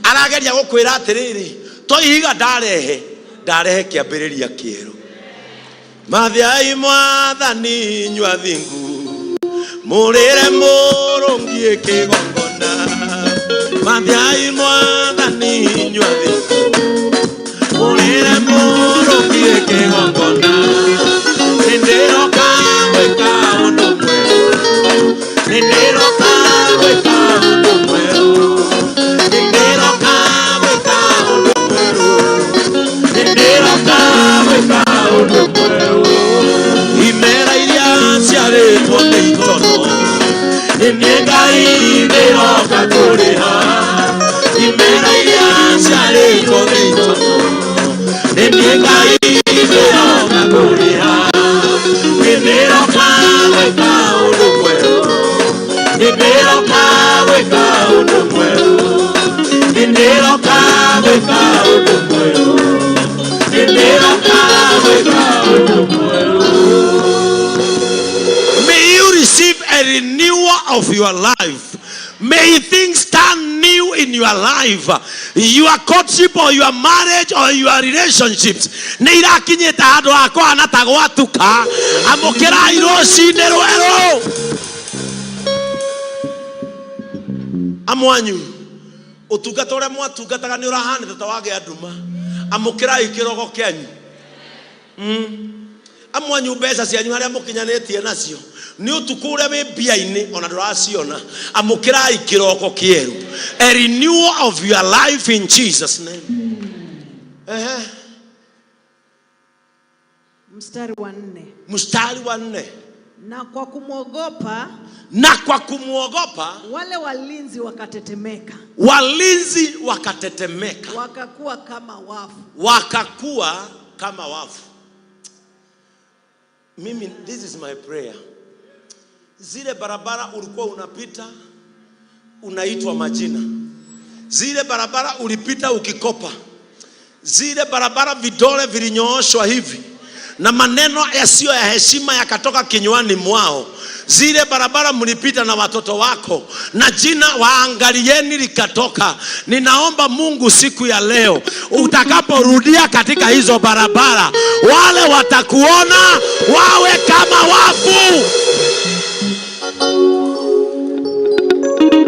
Arageria gukwira atiriri, to ihiga ndarehe, ndarehe kiambiriria kieru. Mathiai mwathani inyuĩ athingu, mũrĩre mũrũngiĩ kĩgongona. Mathiai mwathani inyuĩ athingu, mũrĩre mũrũngiĩ kĩgongona. Nĩndĩroka gwĩka ũndũ mwerũ, nĩndĩroka gwĩka ũndũ mwerũ, nĩndĩroka gwĩka ũndũ mwerũ, nĩndĩroka gwĩka ũndũ mwerũ. Imera iria ciarĩtwo nĩ itono, nĩ niĩ Ngai ndĩroka kũrĩha. Imera iria ciarĩtwo nĩ itono, nĩ niĩ Ngai ndĩroka kũrĩha. Nĩndĩroka gwĩka ũndũ mwerũ, nĩndĩroka gwĩka ũndũ mwerũ, nĩndĩroka gwĩka ũndũ mwerũ, nĩndĩroka gwĩka ũndũ mwerũ. May you receive a renewal of your life. May things turn new in your life. Your courtship or your marriage or your relationships. Nĩ irakinyĩte handũ ha kũhana ta gwatuka. Amũkĩrai rũcinĩ rwerũ. Amwanyu, ũtungata ũrĩa mwatungataga nĩ ũrahanĩte ta wagĩa nduma. Amũkĩrai kĩrogo kĩanyu. Amwanyu mbeca cianyu harĩa mũkinyanĩtie nacio nĩ ũtukũ ũrĩa wĩ mbia-inĩ ona ndũraciona. Amũkĩrai kĩroko kĩerũ. A renewal of your life in Jesus name. Ehe. Mstari wa 4. Mstari wa 4. Na kwa kumwogopa, na kwa kumwogopa wale walinzi wakatetemeka. Walinzi wakatetemeka. Wakakuwa kama wafu. Wakakuwa kama wafu. Mimi, this is my prayer. Zile barabara ulikuwa unapita unaitwa majina. Zile barabara ulipita ukikopa. Zile barabara vidole vilinyooshwa hivi na maneno yasiyo ya heshima yakatoka kinywani mwao. Zile barabara mlipita na watoto wako na jina waangalieni likatoka. Ninaomba Mungu siku ya leo utakaporudia katika hizo barabara, wale watakuona wawe kama wafu.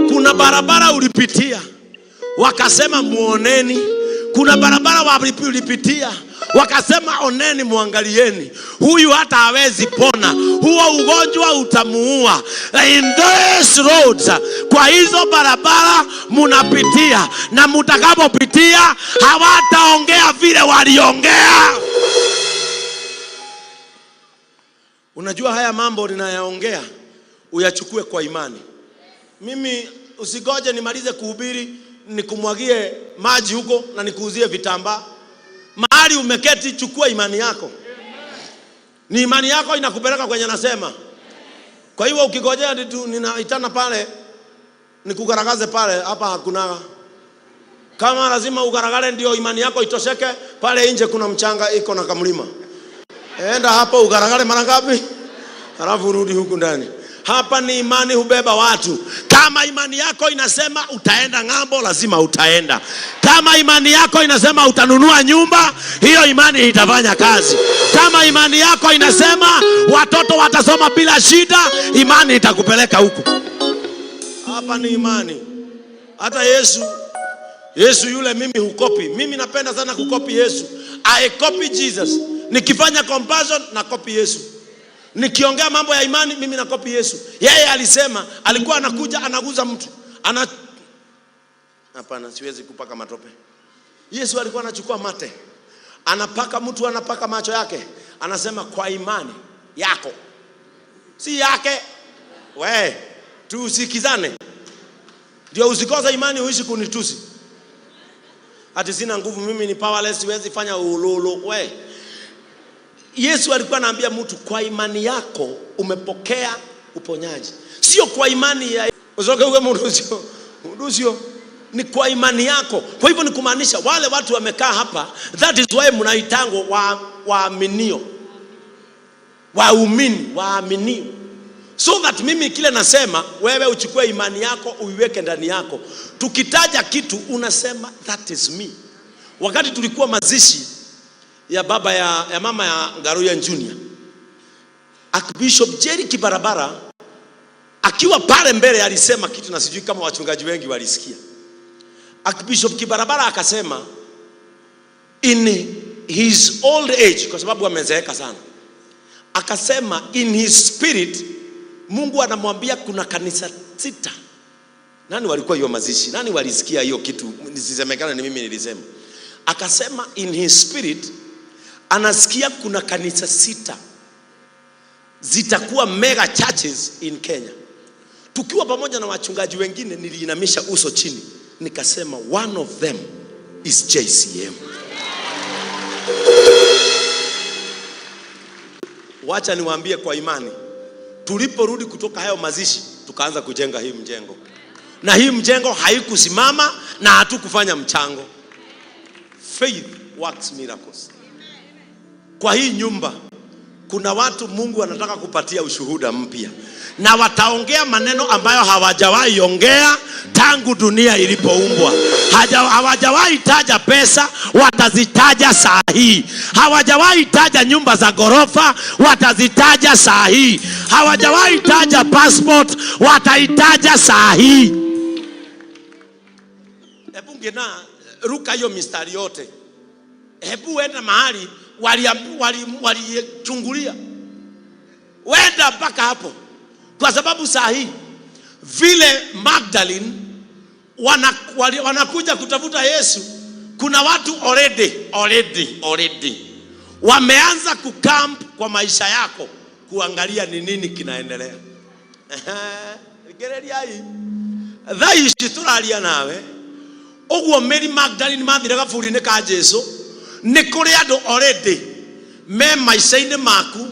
Kuna barabara ulipitia wakasema muoneni. Kuna barabara ulipitia wakasema oneni, muangalieni, huyu hata hawezi pona, huo ugonjwa utamuua. In these roads, kwa hizo barabara munapitia, na mutakapopitia hawataongea vile waliongea. Unajua haya mambo ninayaongea uyachukue kwa imani. Mimi usigoje nimalize kuhubiri nikumwagie maji huko na nikuuzie vitambaa. Mahali umeketi chukua imani yako. Ni imani yako inakupeleka kwenye nasema. Kwa hivyo ukigojea ninaitana pale nikugaragaze pale, hapa hakuna. Kama lazima ugaragare ndio imani yako itosheke, pale nje kuna mchanga iko na kamlima. Enda hapo ugaragare mara ngapi? Halafu urudi huku ndani. Hapa ni imani hubeba watu. Kama imani yako inasema utaenda ng'ambo, lazima utaenda. Kama imani yako inasema utanunua nyumba, hiyo imani itafanya kazi. Kama imani yako inasema watoto watasoma bila shida, imani itakupeleka huko. Hapa ni imani. Hata Yesu yule mimi hucopy. Mimi napenda sana kucopy Yesu. I copy Jesus. Nikifanya compassion na copy Yesu. Nikiongea mambo ya imani mimi na copy Yesu. Yeye alisema, alikuwa anakuja anaguza mtu. Hapana, siwezi kupaka matope. Yesu alikuwa anachukua mate. Anapaka mtu, anapaka macho yake. Anasema kwa imani yako. Si yake. We, tusikizane. Ndio usikose imani uishi kunitusi. Ati sina nguvu, mimi ni powerless, siwezi fanya ululu. We. Yesu alikuwa anaambia mtu kwa imani yako umepokea uponyaji. Sio kwa imani ya usoke uwe mundusio. Mundusio ni kwa imani yako. Kwa hivyo ni kumaanisha wale watu wamekaa hapa, that is why mnaitangwa waaminio. Waumini, waaminio. So that mimi kile nasema, wewe uchukue imani yako uiweke ndani yako. Tukitaja kitu unasema that is me. Wakati tulikuwa mazishi ya baba ya mama ya Ngaruiya Junior, Archbishop Jerry Kibarabara akiwa pale mbele alisema kitu na sijui kama wachungaji wengi walisikia. Archbishop Kibarabara akasema in his old age, kwa sababu amezeeka sana, akasema in his spirit Mungu anamwambia kuna kanisa 6. Nani walikuwa hiyo mazishi? Nani walisikia hiyo kitu? Nisisemekane ni mimi nilisema. Akasema in his spirit anasikia kuna kanisa 6 zitakuwa mega churches in Kenya. Tukiwa pamoja na wachungaji wengine, niliinamisha uso chini nikasema one of them is JCM. Wacha niwaambie kwa imani, tuliporudi kutoka hayo mazishi tukaanza kujenga hii mjengo. Na hii mjengo haikusimama na hatukufanya mchango. Faith works miracles. Kwa hii nyumba kuna watu Mungu anataka kupatia ushuhuda mpya, na wataongea maneno ambayo hawajawahi ongea tangu dunia ilipoumbwa. Hawajawahi taja pesa, watazitaja saa hii. Hawajawahi taja nyumba za ghorofa, watazitaja saa hii. Hawajawahi taja passport, wataitaja saa hii. Hebu ngena ruka hiyo mistari yote. Hebu enda mahali walichungulia. Wenda mpaka hapo. Kwa sababu saa hii vile Magdalene wanakuja kutafuta Yesu, kuna watu already wameanza kucamp kwa maisha yako kuangalia ni nini kinaendelea. Gereria hii. Thaa ici tũraria nawe, ũguo Mary Magdalene mathire gaburi-inĩ ka Jesu, nĩ kũrĩ andũ already me maica-inĩ maku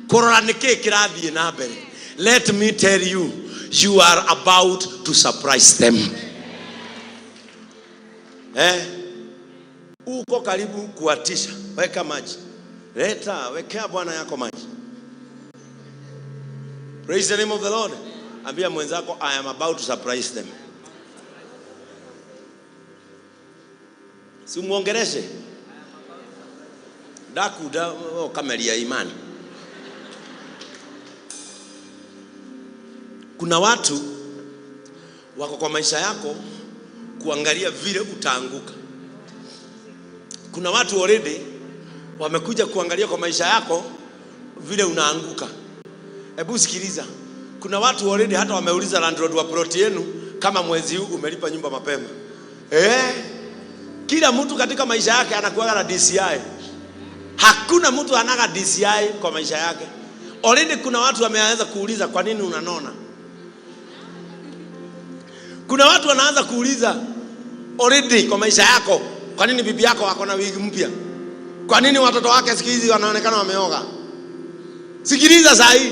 kũrora nĩ kĩĩ kĩrathiĩ na mbere. Let me tell you, you are about to surprise them. Uko karibu kuatisha. Weka maji. Leta, wekea bwana yako maji. Praise the name of the Lord. Ambia mwenzako, I am about to surprise them. Si muongereshe. Daku da, oh, kamera ya imani. Kuna watu wako kwa maisha yako kuangalia vile utaanguka. Kuna watu already wamekuja kuangalia kwa maisha yako vile unaanguka. Hebu sikiliza. Kuna watu already hata wameuliza landlord wa plot yenu kama mwezi huu umelipa nyumba mapema. Kila mtu katika maisha yake anakuwa na DCI. Hakuna mtu anaga DCI kwa maisha yake. Already kuna watu wameanza kuuliza kwa nini unanona. Kuna watu wanaanza kuuliza already kwa maisha yako, kwa nini bibi yako ako na wigi mpya? Kwa nini watoto wake siku hizi wanaonekana wameoga? Sikiliza saa hii.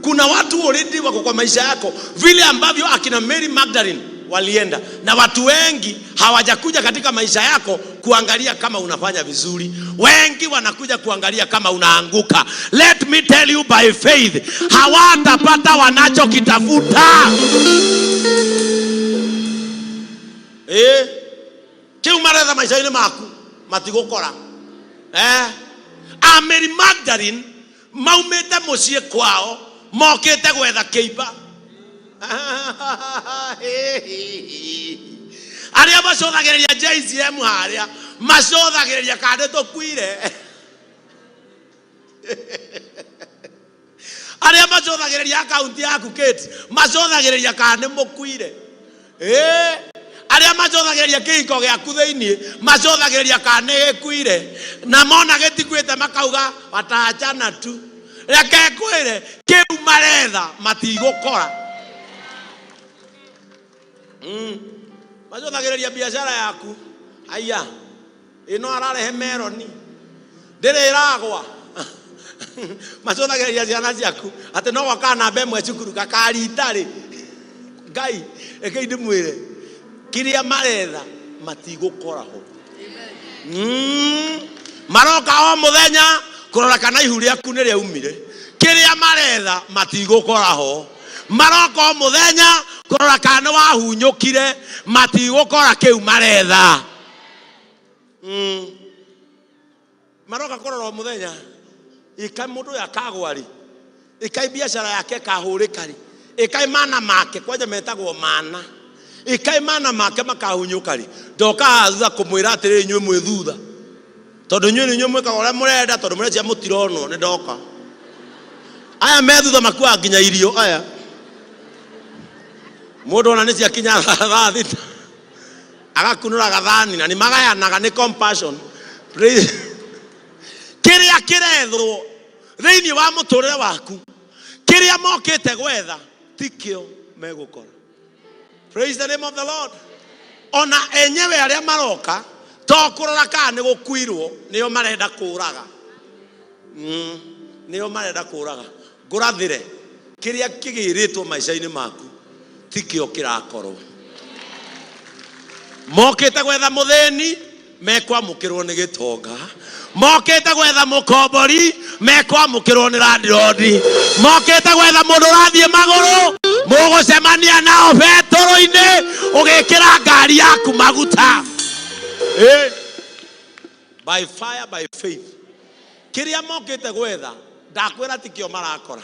Kuna watu already wako kwa maisha yako vile ambavyo akina Mary Magdalene walienda, na watu wengi hawajakuja katika maisha yako kuangalia kama unafanya vizuri, wengi wanakuja kuangalia kama unaanguka. Let me tell you by faith, hawatapata wanachokitafuta. Kiu maretha maica-inĩ maku matigũkora. A Mary Magdalene maumĩte mũciĩ kwao mokĩte gwetha kĩimba. Arĩa macũthagĩrĩria JCM harĩa macũthagĩrĩria kana nĩ tũkuire. Arĩa macũthagĩrĩria akaunti yaku Kate macũthagĩrĩria kana nĩ mũkuire. Arĩa macũthagĩrĩria kĩhiko gĩaku thĩinĩ macũthagĩrĩria kana nĩ gĩkuire, na mona gĩtikuĩte makauga wataachana tu. Reke ngwĩre, kĩu maretha matigũkora. Macũthagĩrĩria biacara yaku, haiya ĩno ararehe meroni ndĩrĩ ĩragwa. Macũthagĩrĩria ciana ciaku atĩ no gwaka namba ĩmwe cukuru gakarita rĩ. Ngai rekei ndĩmwĩre, kĩrĩa maretha matigũkora ho. Maroka o mũthenya kũrora kana ihu rĩaku nĩ rĩaumire. Kĩrĩa maretha matigũkora ho. Maroka o mũthenya kũrora kana nĩ wahunyũkire, matigũkora kĩu maretha. Maroka kũrora o mũthenya ĩka mũndũ ũyũ akagwa rĩ, ĩka biacara yake ĩkahũrĩka rĩ, ĩka mana make kwanja metagwo mana, ĩka mana make makahunyũka rĩ, ndoka haha thutha kũmwĩra atĩrĩrĩ inyuĩ mwĩ thutha, tondũ inyuĩ nĩ inyuĩ mwĩkaga ũrĩa mũrenda, tondũ mũrecia mũtironwo, nĩ ndoka. Aya me thutha makuaga nginya irio aya. Mũndũ ona nĩ ciakinya thaa thita agakunũra gathani, na nĩ magayanaga, nĩ compassion. Praise. Kĩrĩa kĩrethwo thĩinĩ wa mũtũrĩre waku, kĩrĩa mokĩte gwetha tikĩo megũkora. Praise the name of the Lord. Ona enyewe arĩa maroka to kũrora kana nĩ gũkuirwo, nĩo marenda kũraga. Nĩo marenda kũraga. Ngũrathĩre kĩrĩa kĩgĩrĩtwo maica-inĩ maku tikĩo kĩrakorwo. Mokĩte gwetha mũthĩni, mekwamũkĩrwo nĩ gĩtonga. Mokĩte gwetha mũkombori, mekwamũkĩrwo nĩ landlord. Mokĩte gwetha mũndũ ũrathiĩ magũrũ, mũgũcemania nao betũrũ-inĩ ũgĩkĩra ngari yaku maguta. By fire, by faith. Kĩrĩa mokĩte gwetha ndakwĩra tikĩo marakora.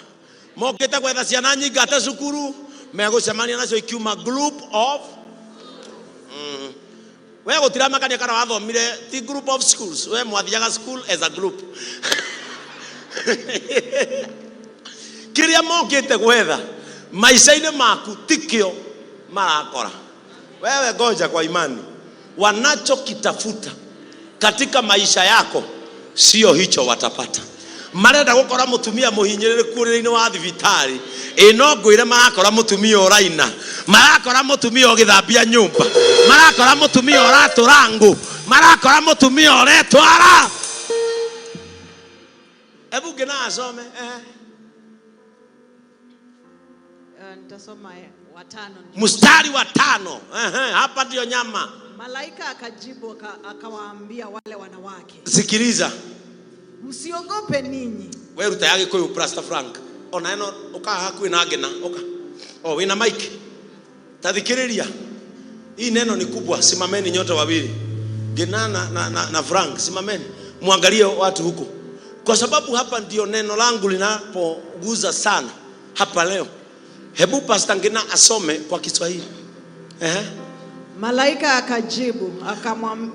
Mokĩte gwetha ciana nyingate cukuru, megũcemania nacio ikiuma group of We gũtiramakania kana wathomire ti group of schools, we mwathiaga school as a group. Kĩrĩa mokĩte gwetha maica-inĩ maku tikĩo marakora. Wewe ngoja kwa imani, wanachokitafuta katika maisha yako sio hicho watapata. Marenda gũkora mũtumia mũhinyĩrĩrĩku ũrĩrĩ-inĩ wa thibitarĩ, ĩ no ngwĩre marakora mũtumia ũraina, marakora mũtumia ũgĩthambia nyũmba, marakora mũtumia ũratũra ngũ, marakora mũtumia ũretwara. Hebu ngĩna asome. Nitasoma watano. Mstari wa 5. Hapa ndio nyama. Malaika akajibu akawaambia wale wanawake, Sikiliza. Msiogope ninyi. We ruta ya Gikuyu Pastor Frank. Ona eno uka hakuhi na ngina uka. Oh, wina mic. Tathikiriria. Hii neno ni kubwa, simameni nyote wawili. Ngina na Frank, simameni. Muangalie watu huko. Kwa sababu hapa ndio neno langu linapoguza sana hapa leo. Hebu Pastor Ngina asome kwa Kiswahili. Malaika akajibu,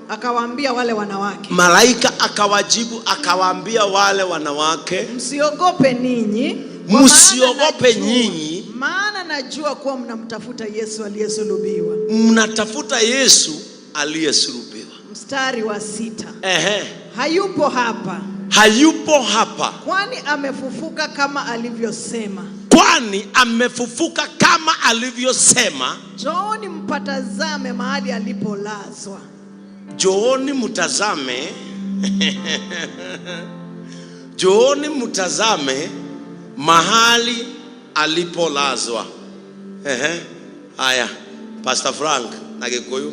akawaambia wale wanawake. Malaika akawajibu akawaambia wale wanawake, Msiogope ninyi, kwa Msiogope nyinyi. maana najua kuwa mnamtafuta Yesu aliyesulubiwa. Mnatafuta Yesu aliyesulubiwa. Mstari wa 6. Hayupo hapa. Hayupo hapa. Kwani amefufuka kama alivyosema. Kwani amefufuka kama alivyosema. Njooni mpatazame mahali alipolazwa. Njooni mtazame. Njooni mtazame mahali alipolazwa. Haya, Pastor Frank na Gikuyu.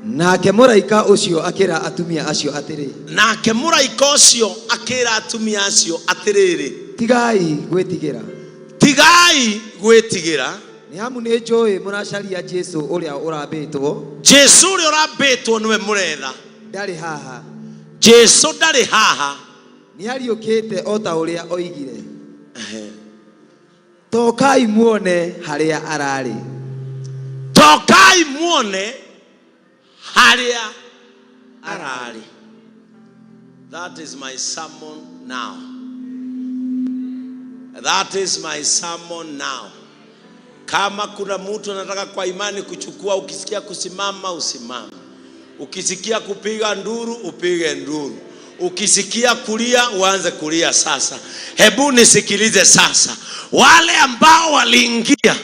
Nake mũraika ũcio akĩra atumia acio atĩrĩ, Nake mũraika ũcio akĩra atumia acio atĩrĩrĩ, tigai gwĩtigĩra, tigai gwĩtigĩra, nĩ amu nĩ njũĩ mũracaria Jesu ũrĩa ũrambĩtwo. Jesu ũrĩa ũrambĩtwo nĩwe mũretha. Ndarĩ haha. Jesu ndarĩ haha. Nĩ ariũkĩte o ta ũrĩa oigire. Tokai muone harĩa ararĩ. Tokai muone harĩa ararĩ. That is my sermon now. That is my sermon now. Kama kuna mtu anataka kwa imani kuchukua, ukisikia kusimama usimame, ukisikia kupiga nduru upige nduru, ukisikia kulia uanze kulia sasa. Hebu nisikilize sasa, wale ambao waliingia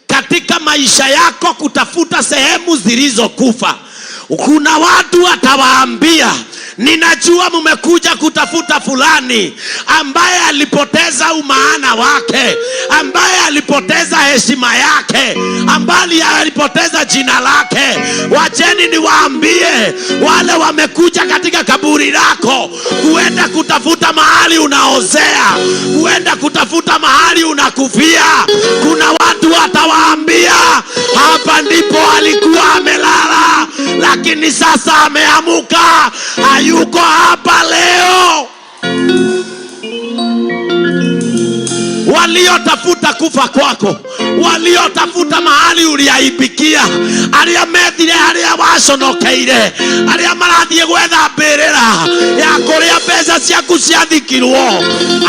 katika maisha yako kutafuta sehemu zilizokufa, kuna watu watawaambia, ninajua mmekuja kutafuta fulani ambaye alipoteza umaana wake, ambaye alipoteza heshima yake, ambaye alipoteza jina lake. Wacheni niwaambie, wale wamekuja katika kaburi lako kuenda kutafuta mahali unaozea, kuenda kutafuta mahali unakufia, kuna watu watawaambia hapa ndipo alikuwa amelala, lakini sasa ameamuka, hayuko hapa leo. Waliotafuta kufa kwako, waliotafuta mahali uliaibikia, aria methire haria waconokeire, aria marathie gwetha mbirira ya kuria mbeca ciaku ciathikirwo,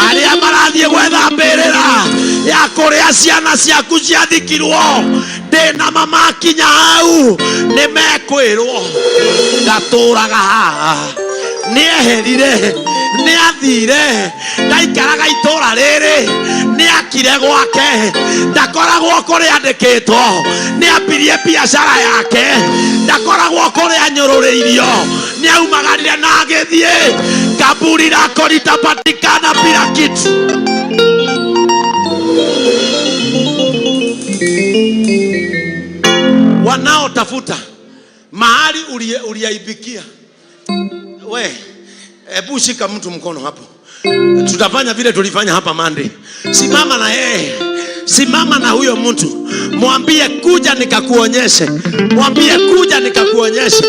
aria marathie gwetha mbirira ya kuria ciana ciaku ciathikirwo, ndina mamakinya hau nimekwirwo ndatũraga haha, nĩeherire, nĩathire, ndaikaraga itũra rĩrĩ, nĩakire gwake, ndakoragwo kũrĩa andĩkĩtwo, nĩambirie biacara yake, ndakoragwo kũrĩa anyũrũrĩirio, nĩaumagarire na agĩthiĩ. Kaburi lako litapatikana bila kitu. Wanaotafuta mahali uliaibikia, we hebu shika mtu mkono hapo. Tutafanya vile tulifanya hapa Monday. Simama na yeye, simama na huyo mtu, mwambie kuja nikakuonyeshe, mwambie kuja nikakuonyeshe,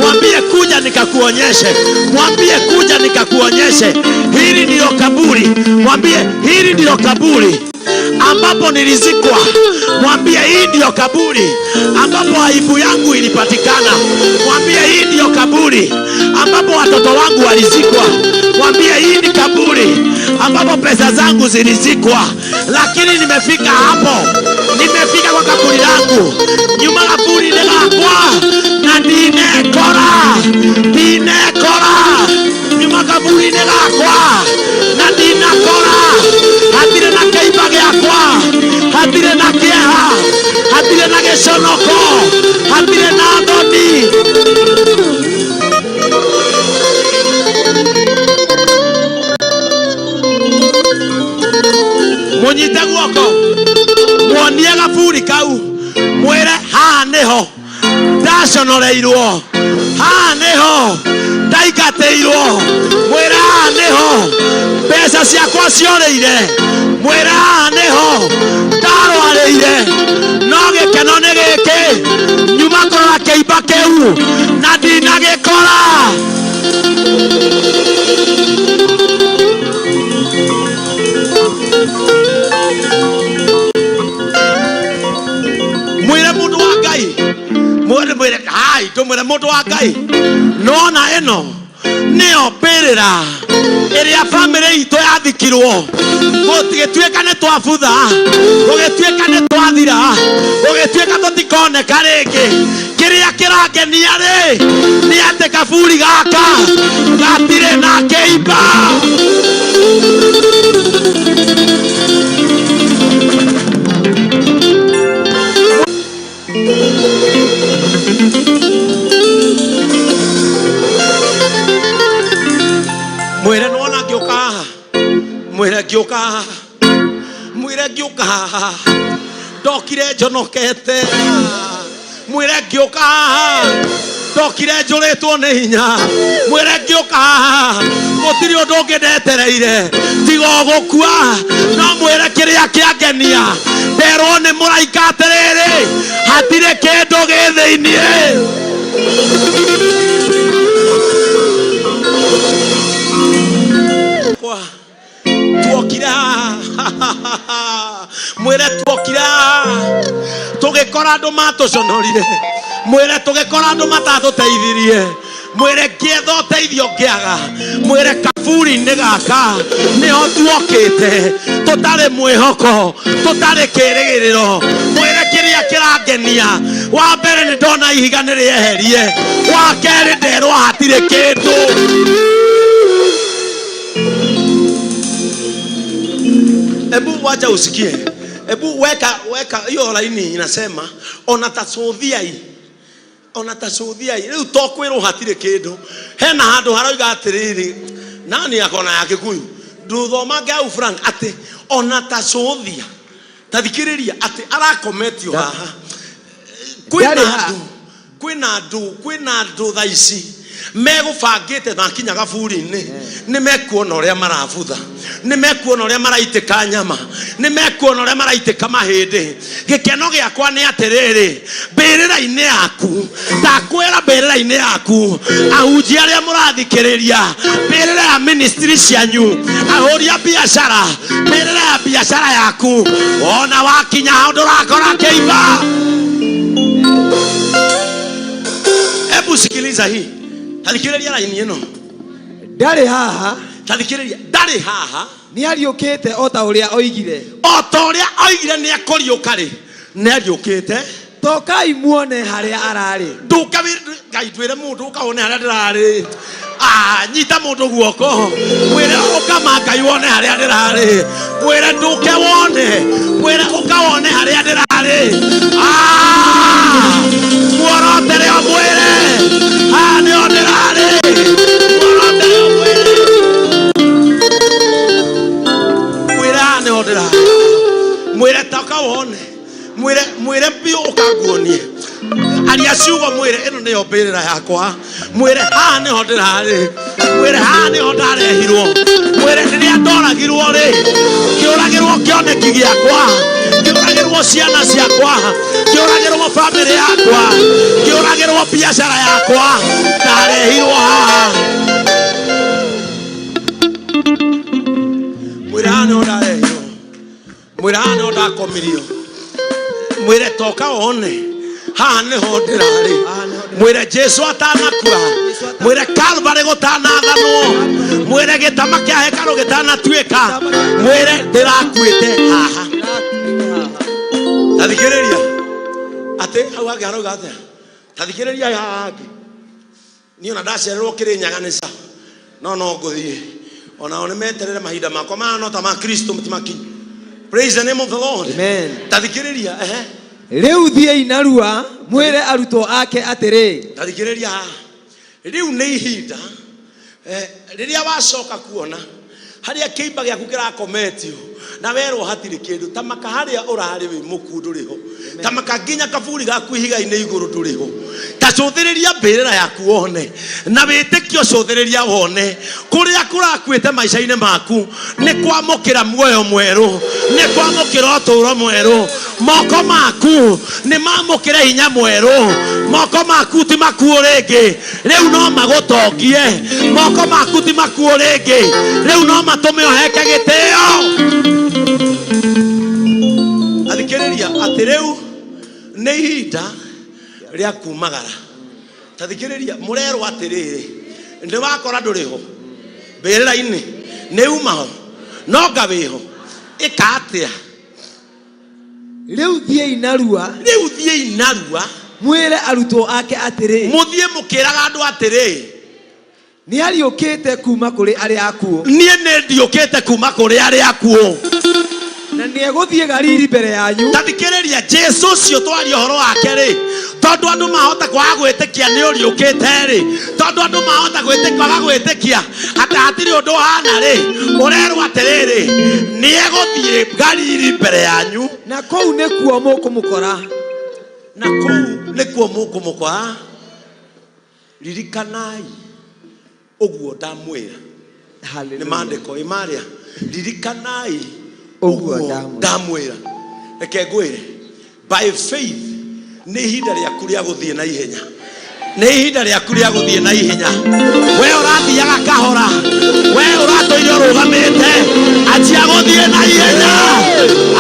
mwambie kuja nikakuonyeshe, mwambie kuja nikakuonyeshe. Hili ndilo kaburi, mwambie hili ndilo kaburi ambapo nilizikwa. Mwambie hii ndiyo kaburi ambapo aibu yangu ilipatikana. Mwambie hii ndiyo kaburi ambapo watoto wangu walizikwa. Mwambie hii ni kaburi ambapo pesa zangu zilizikwa, lakini nimefika hapo, nimefika kwa kaburi langu. Nyuma kaburi nĩgakwa na ndinekora, ndinekora. Nyuma kaburi nĩgakwa na ndinakora. Hatirĩ na kĩimba gĩakwa, hatirĩ na kĩeha, hatirĩ na gĩconoko, hatirĩ na thoni. Mũnyite guoko, muonie gaburi kau, mwĩre haha nĩho ndaconoreirwo, haha nĩho ndaingatĩirwo, mwĩre haha nĩho mbeca ciakwa ciorĩire, mwĩre haha nĩho ndarwarĩire, no gĩkeno nĩ gĩkĩ, nyuma kũrora kĩimba kĩu na ndinagĩkora. Mwĩre mũndũ wa Ngai, mwĩre, mwĩre hai, tũmwĩre mũndũ wa Ngai, nona ĩno nĩyo mbĩrĩra ĩrĩa bamĩrĩ itũ yathikirwo, gũtigĩtuĩka nĩ twabutha, gũgĩtuĩka nĩ twathira, gũgĩtuĩka tũtikoneka rĩngĩ. Kĩrĩa kĩrangenia rĩ nĩ atĩ kaburi gaka gatirĩ na kĩimba. Mwĩre nĩwona ngĩũka haha, mwĩre ngĩũka haha, mwĩre ngĩũka haha, ndokire njonokete, mwĩre ngĩũka haha. Ndokire njũrĩtwo nĩ hinya. Mwĩre ngĩũka haha gũtirĩ ũndũ ũngĩ ndetereire tiga o gũkua. No mwĩre kĩrĩa kĩangenia, nderwo nĩ mũraika atĩrĩrĩ, hatirĩ kĩndũ gĩ thĩiniĩ. Kwa tuokire haha, mwĩre tuokire haha tũgĩkora andũ matũconorire, mwĩre tũgĩkora andũ matatũteithirie, mwĩre ngĩetha ũteithio ngĩaga, mwĩre kaburi-inĩ gaka nĩho tuokĩte tũtarĩ mwĩhoko, tũtarĩ kĩrĩgĩrĩro. Mwĩre kĩrĩa kĩrangenia, wa mbere nĩ ndona ihiga nĩ rĩeherie, wa kerĩ nderwo hatirĩ kĩndũ. Ebu wacha usikie. Ebu weka weka hiyo laini inasema ona tacũthiai, ona tacũthiai. Rĩu to kwĩrwo hatirĩ kĩndũ, hena handũ harauga atĩrĩrĩ, nani akona ya Kikuyu ndũthomange au Frank atĩ ona tacũthia, tathikĩrĩria atĩ arakometio haha kwĩna Ndarĩ ha- andũ, kwĩna andũ, kwĩna andũ thaa ici megũbangĩte makinya gaburi-inĩ nĩ mekuona ũrĩa marabutha, nĩ mekuona ũrĩa maraitĩka nyama, nĩ mekuona ũrĩa maraitĩka mahĩndĩ. Gĩkeno gĩakwa nĩ atĩrĩrĩ, mbĩrĩra-inĩ yaku, ndakwĩra mbĩrĩra-inĩ yaku, ahunjia arĩa mũrathikĩrĩria, mbĩrĩra ya ministry cianyu, ahũri a biacara, mbĩrĩra ya biacara yaku, ona wakinya hau ndũrakora kĩimba. Hebu sikiliza hii, tathikĩrĩria raini ĩno. Ndarĩ haha. Tathikĩrĩria, ndarĩ haha. Nĩ ariũkĩte o ta ũrĩa oigire. O ta ũrĩa oigire nĩ ekũriũka rĩ, nĩ ariũkĩte. Tokai muone harĩa ararĩ. Ndũka Ngai ndwĩre mũndũ ũka wone harĩa ndĩrarĩ. Ah, nyita mũndũ guoko mwĩre ũka ma Ngai wone harĩa ndĩrarĩ, mwĩre ndũke wone, mwĩre ũka wone harĩa ndĩrarĩ. Ah, muorotere o mwĩre haha nĩho ndĩrarĩ, muorotere o mwĩre, mwĩre haha nĩho ndĩrarĩ, mwĩre toka wone, mwĩre, mwĩre biũ ũkanguonie. Aria ciugo, mwĩre ĩno nĩyo mbĩrĩra yakwa, mwĩre haha nĩho ndĩrarĩ, mwĩre haha nĩho ndarehirwo, mwĩre rĩrĩa ndoragirwo rĩ, kĩũragĩrwo kĩoneki gĩakwa, kĩũragĩrwo ciana ciakwa, kĩũragĩrwo bamĩrĩ yakwa, kĩũragĩrwo biacara yakwa, ndarehirwo haha. Mwĩre haha nĩho ndarehirwo, mwĩre haha nĩho ndakomirio, mwĩre toka wone haha nĩho ndĩrarĩ, mwĩre Jesu atanakua, mwĩre Calvary gũtanathanwo, mwĩre gĩtama kĩa hekarũ gĩtanatuĩka, mwĩre ndĩrakuĩte haha. Tathikĩrĩria atĩ hau hangĩ harauga atĩa? Tathikĩrĩria haha hangĩ, niĩ ona ndacererwo Kĩrĩnyaga nĩ ca no no ngũthiĩ, onao nĩ meterere mahinda makwa maya no ta ma Kristo timakinyi. Praise the name of the Lord. Amen. Tathikĩrĩria, ehe. Rĩu thiĩi narua mwĩre arutwo ake atĩrĩ. Tathikĩrĩria haha, rĩu nĩ ihinda, rĩrĩa wacoka kuona harĩa kĩimba gĩaku kĩrakometio na werwo hatirĩ kĩndũ, ta maka harĩa ũrarĩ wĩ mũkuũ ndũrĩ ho, ta maka nginya kaburi gaku ihiga-inĩ igũrũ ndũrĩ ho. Ta cũthĩrĩria mbĩrĩra yaku wone, na wĩtĩkio cũthĩrĩria wone kũrĩa kũrakuĩte maica-inĩ maku nĩ kwamũkĩra muoyo mwerũ, nĩ kwamũkĩra ũtũũro mwerũ. Moko maku nĩ mamũkĩre hinya mwerũ, moko maku ti makuũ rĩngĩ, rĩu no magũtongie. Moko maku ti makuũ rĩngĩ, rĩu no matũme ũheke gĩtĩo. Athikĩrĩria atĩ rĩu nĩ ihinda rĩa kumagara. Tathikĩrĩria, mũrerwo atĩrĩrĩ, nĩ wakora ndũrĩ ho mbĩrĩra-inĩ, nĩ uma ho no nga wĩho, ĩka atĩa? Rĩu thiĩi narua. Rĩu thiĩi narua. Mwĩre arutwo ake atĩrĩ. Mũthiĩ mũkĩraga andũ atĩrĩ. Nĩ ariũkĩte kuma kũrĩ arĩa akuũ. Niĩ nĩ ndiũkĩte kuma kũrĩ arĩa akuũ. Na nĩ egũthiĩ Galili mbere yanyu. Tathikĩrĩria, Jesu ũcio twaria ũhoro wake rĩ, tondũ andũ mahota kwaga gwĩtĩkia nĩ ũriũkĩte rĩ, tondũ andũ mahota kwaga gwĩtĩkia atĩ hatirĩ ũndũ ũhana rĩ, ũrerwo atĩrĩrĩ, nĩ egũthiĩ Galili mbere yanyu. Na kũu nĩkuo mũkũmũkora. Na kũu nĩkuo mũkũmũkora. Ririkanai ũguo ndamwĩra. Nĩ Hallelujah. maandĩko ĩmarĩa, ririkanai ũguo ũguo ndamwĩra. Ndamwĩra. Reke ngwĩre, by faith nĩ ihinda rĩaku rĩa gũthiĩ na ihenya, nĩ ihinda rĩaku rĩa gũthiĩ na ihenya. We ũrathiaga kahora, we ũratũire ũrũgamĩte, anjia gũthiĩ na ihenya,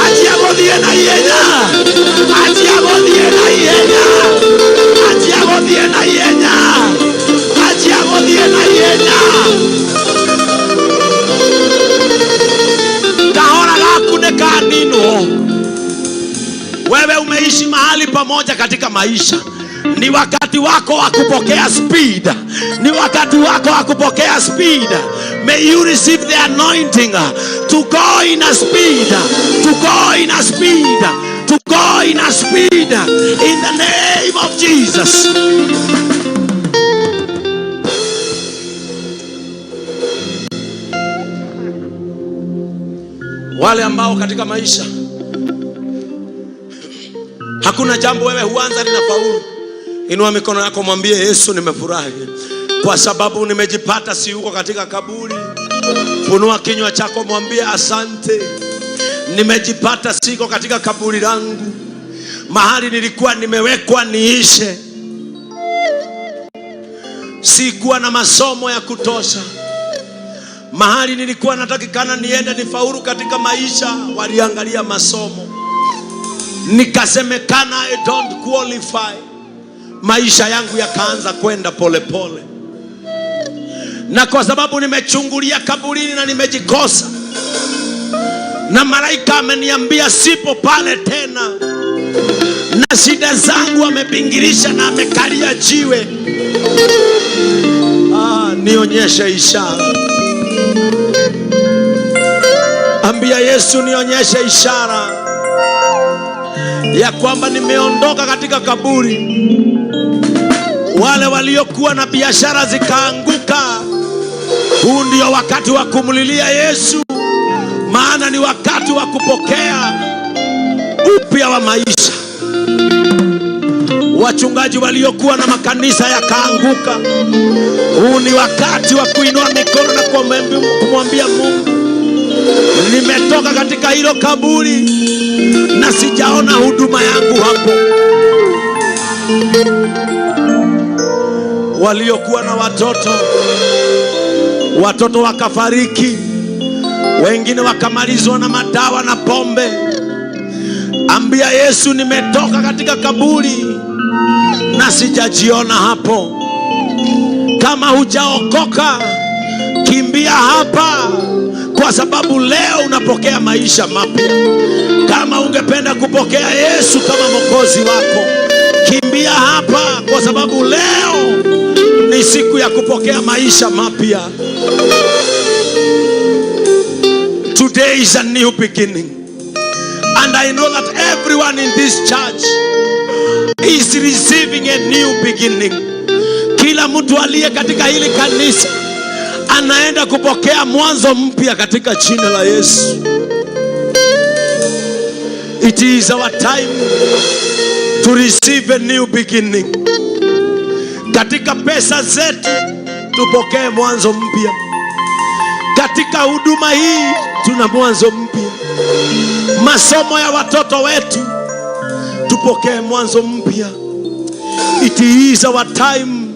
anjia gũthiĩ na ihenya, anjia gũthiĩ na ihenya, anjia gũthiĩ na ihenya, anjia gũthiĩ na ihenya. Kahora gaku nĩ kaninwo. Wewe umeishi mahali pamoja katika maisha, ni wakati wako wa kupokea speed, ni wakati wako wa kupokea speed. May you receive the anointing to go in a speed, to go in a speed, to go in a speed, in the name of Jesus. Wale ambao katika maisha hakuna jambo wewe huanza linafaulu, inua mikono yako, mwambie Yesu, nimefurahi kwa sababu nimejipata si huko katika kaburi. Funua kinywa chako, mwambie asante, nimejipata siko katika kaburi langu, mahali nilikuwa nimewekwa niishe. Sikuwa na masomo ya kutosha, mahali nilikuwa natakikana niende nifaulu katika maisha, waliangalia masomo, nikasemekana I don't qualify. Maisha yangu yakaanza kwenda polepole, na kwa sababu nimechungulia kaburini na nimejikosa, na malaika ameniambia sipo pale tena, na shida zangu amebingirisha na amekalia jiwe. Ah, nionyeshe ishara. Ambia Yesu, nionyeshe ishara ya kwamba nimeondoka katika kaburi. Wale waliokuwa na biashara zikaanguka, huu ndio wakati wa kumlilia Yesu, maana ni wakati wa kupokea upya wa maisha. Wachungaji waliokuwa na makanisa yakaanguka, huu ni wakati wa kuinua mikono na kumwambia Mungu, nimetoka katika hilo kaburi na sijaona huduma yangu hapo. Waliokuwa na watoto, watoto wakafariki, wengine wakamalizwa na madawa na pombe. Ambia Yesu, nimetoka katika kaburi na sijajiona hapo. Kama hujaokoka, kimbia hapa, kwa sababu leo unapokea maisha mapya. Kama ungependa kupokea Yesu kama mwokozi wako, kimbia hapa, kwa sababu leo ni siku ya kupokea maisha mapya. Today is a new beginning. And I know that everyone in this church is receiving a new beginning. Kila mtu aliye katika hili kanisa anaenda kupokea mwanzo mpya katika jina la Yesu. It is our time to receive a new beginning. Katika pesa zetu tupokee mwanzo mpya. Katika huduma hii tuna mwanzo mpya. Masomo ya watoto wetu tupokee mwanzo mpya. It is our time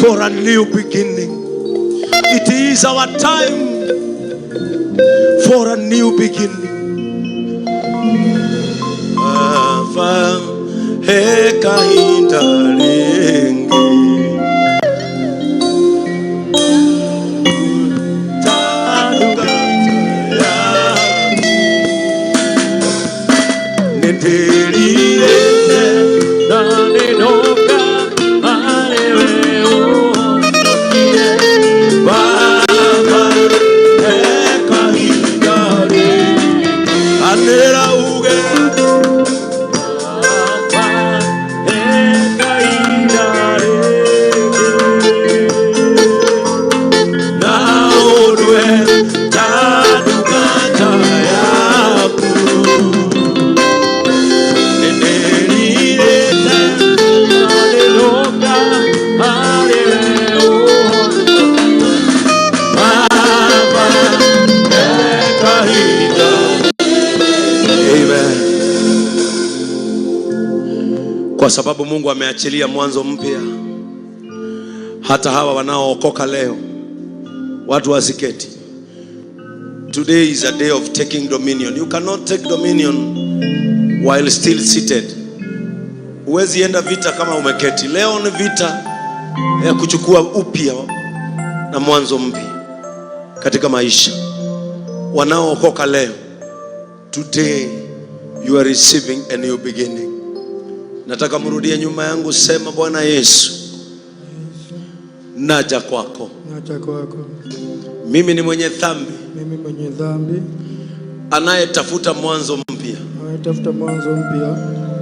for a new beginning. It is our time for a new beginning. Baba, hekahinda ringi. Nĩndĩrirĩte na nĩndoka harĩ we ũhonokire. Baba, he kahinda rĩngĩ. Anĩrĩra uge. Baba, he kahinda. Kwa sababu Mungu ameachilia mwanzo mpya. Hata hawa wanaookoka leo, watu wasiketi. Today is a day of taking dominion. You cannot take dominion while still seated. Huwezi enda vita kama umeketi. Leo ni vita ya kuchukua upya na mwanzo mpya katika maisha. Wanaookoka leo, today you are receiving a new beginning. Nataka mrudie nyuma yangu, sema: Bwana Yesu, naja kwako. Naja kwako. Mimi ni mwenye dhambi Mimi mwenye dhambi anayetafuta mwanzo mpya. Anayetafuta mwanzo mpya.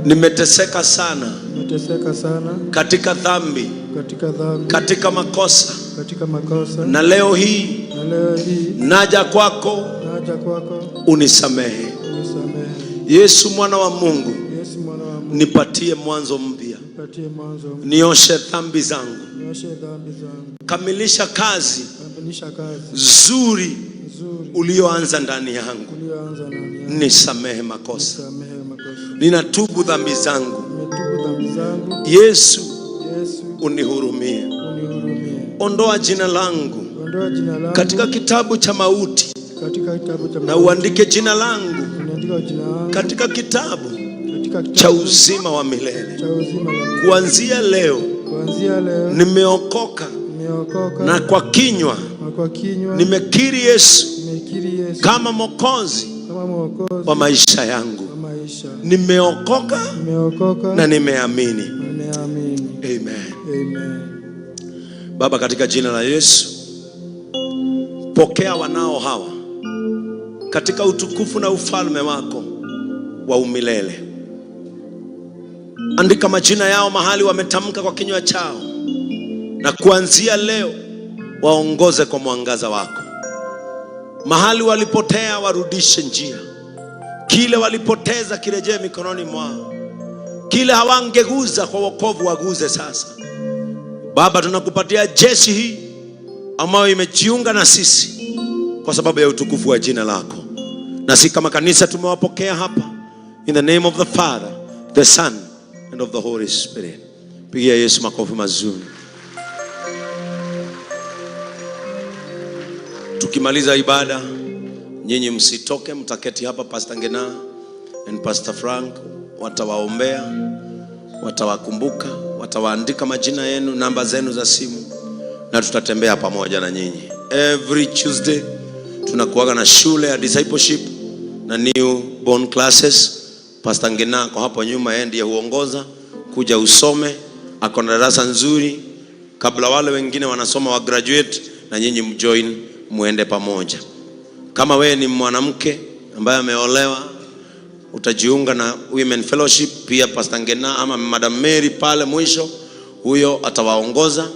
Nimeteseka sana Nimeteseka sana katika dhambi, katika dhambi, katika makosa, katika makosa, na leo hii na leo hii naja kwako, naja kwako, unisamehe. Unisamehe. Yesu mwana wa Mungu, Yesu mwana wa Mungu, nipatie mwanzo mpya, nipatie mwanzo mpya, nioshe dhambi zangu, nioshe dhambi zangu, kamilisha kazi kamilisha kazi nzuri nzuri ulioanza ndani yangu, ulioanza ndani yangu, nisamehe makosa, nisamehe makosa. Ninatubu dhambi zangu. Nimetubu dhambi zangu. Yesu, Yesu, unihurumie, unihurumie. Ondoa jina langu Ondoa jina langu katika kitabu cha mauti katika kitabu cha na mauti, uandike jina langu uniandike jina langu katika kitabu katika cha kitabu uzima wa milele. Cha uzima wa milele. Kuanzia leo Kuanzia leo nimeokoka nimeokoka na kwa kinywa na kwa kinywa nimekiri Yesu nimekiri Yesu kama Mwokozi kama Mwokozi wa maisha yangu. Wa maisha. Nimeokoka Nimeokoka na nimeamini. Na nimeamini. Amen. Amen. Baba, katika jina la Yesu, pokea wanao hawa katika utukufu na ufalme wako wa umilele. Andika majina yao mahali wametamka kwa kinywa chao, na kuanzia leo waongoze kwa mwangaza wako. Mahali walipotea warudishe njia, kile walipoteza kirejee mikononi mwao, kile hawangeguza kwa wokovu waguze sasa. Baba, tunakupatia jeshi hii ambayo imejiunga na sisi kwa sababu ya utukufu wa jina lako, na si kama kanisa tumewapokea hapa, in the name of the Father, the Son and of the Holy Spirit. Pigia Yesu makofi mazuri. Tukimaliza ibada, nyinyi msitoke, mtaketi hapa. Pastor Ngena and Pastor Frank watawaombea, watawakumbuka, watawaandika majina yenu, namba zenu za simu, na tutatembea pamoja na nyinyi. Every Tuesday tunakuaga na shule ya discipleship na new born classes. Pastor Ngena ako hapo nyuma, yeye ndiye huongoza. Kuja usome, ako na darasa nzuri. Kabla wale wengine wanasoma wa graduate, na nyinyi mjoin muende pamoja. Kama wewe ni mwanamke ambaye ameolewa, utajiunga na Women Fellowship pia. Pastor Ngena ama Madam Mary pale mwisho, huyo atawaongoza.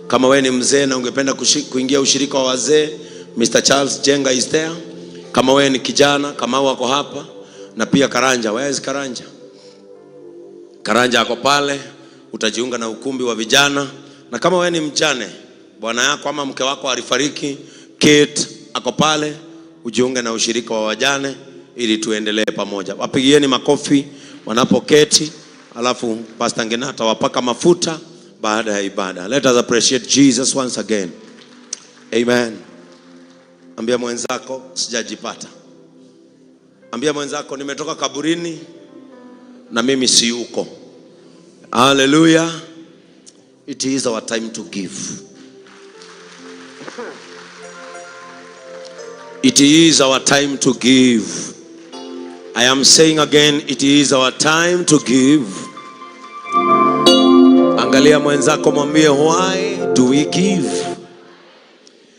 Kama wewe ni mzee na ungependa kuingia ushirika wa wazee, Mr. Charles Jenga is there. Kama wewe ni kijana, kama wako hapa, na pia Karanja, where is Karanja? Karanja ako pale, utajiunga na ukumbi wa vijana. Na kama wewe ni mjane, bwana yako ama mke wako alifariki, Kate ako pale, ujiunge na ushirika wa wajane ili tuendelee pamoja. Wapigieni makofi wanapoketi, alafu Pastor Ngena atawapaka mafuta baada ya ibada. Let us appreciate Jesus once again. Amen. Ambia mwenzako, sijajipata. Ambia mwenzako, nimetoka kaburini na mimi si huko. Hallelujah. It is our time to give. It is our time to give. I am saying again, it is our time to give. Angalia mwenzako, mwambie, why do we give?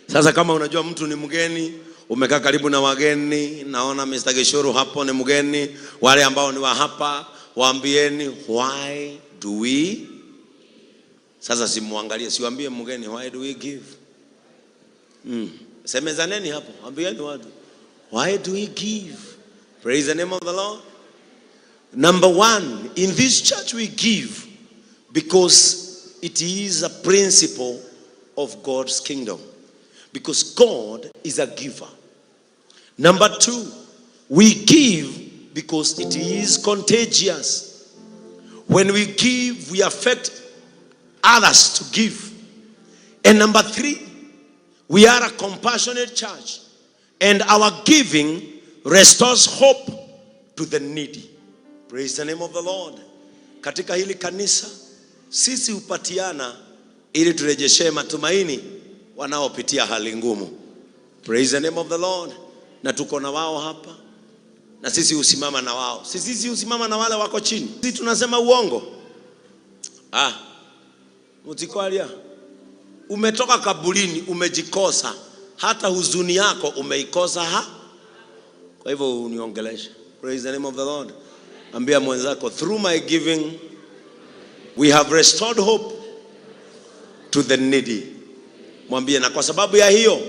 Sasa kama unajua mtu ni mgeni, umekaa karibu na wageni, naona Mr. Gishuru hapo ni mgeni, wale ambao ni wa hapa, waambieni why do we? Sasa simuangalie, siwaambie mgeni why do we give? Semezaneni hapo, ambieni watu why do we give? Praise the name of the Lord. Number one, in this church we give because it is a principle of God's kingdom. Because God is a giver. Number two, we give because it is contagious. When we give, we affect others to give. And number three, we are a compassionate church, and our giving restores hope to the needy. Praise the name of the Lord. Katika hili kanisa sisi hupatiana ili turejeshee matumaini wanaopitia hali ngumu. Praise the name of the Lord. Na tuko na wao hapa, na sisi husimama na wao. Sisi husimama na wale wako chini. Sisi tunasema uongo? Ah, mtikwalia umetoka kaburini, umejikosa, hata huzuni yako umeikosa ha? Kwa hivyo uniongeleshe. Praise the name of the Lord. Ambia mwenzako, through my giving we have restored hope to the needy. Mwambie, na kwa sababu ya hiyo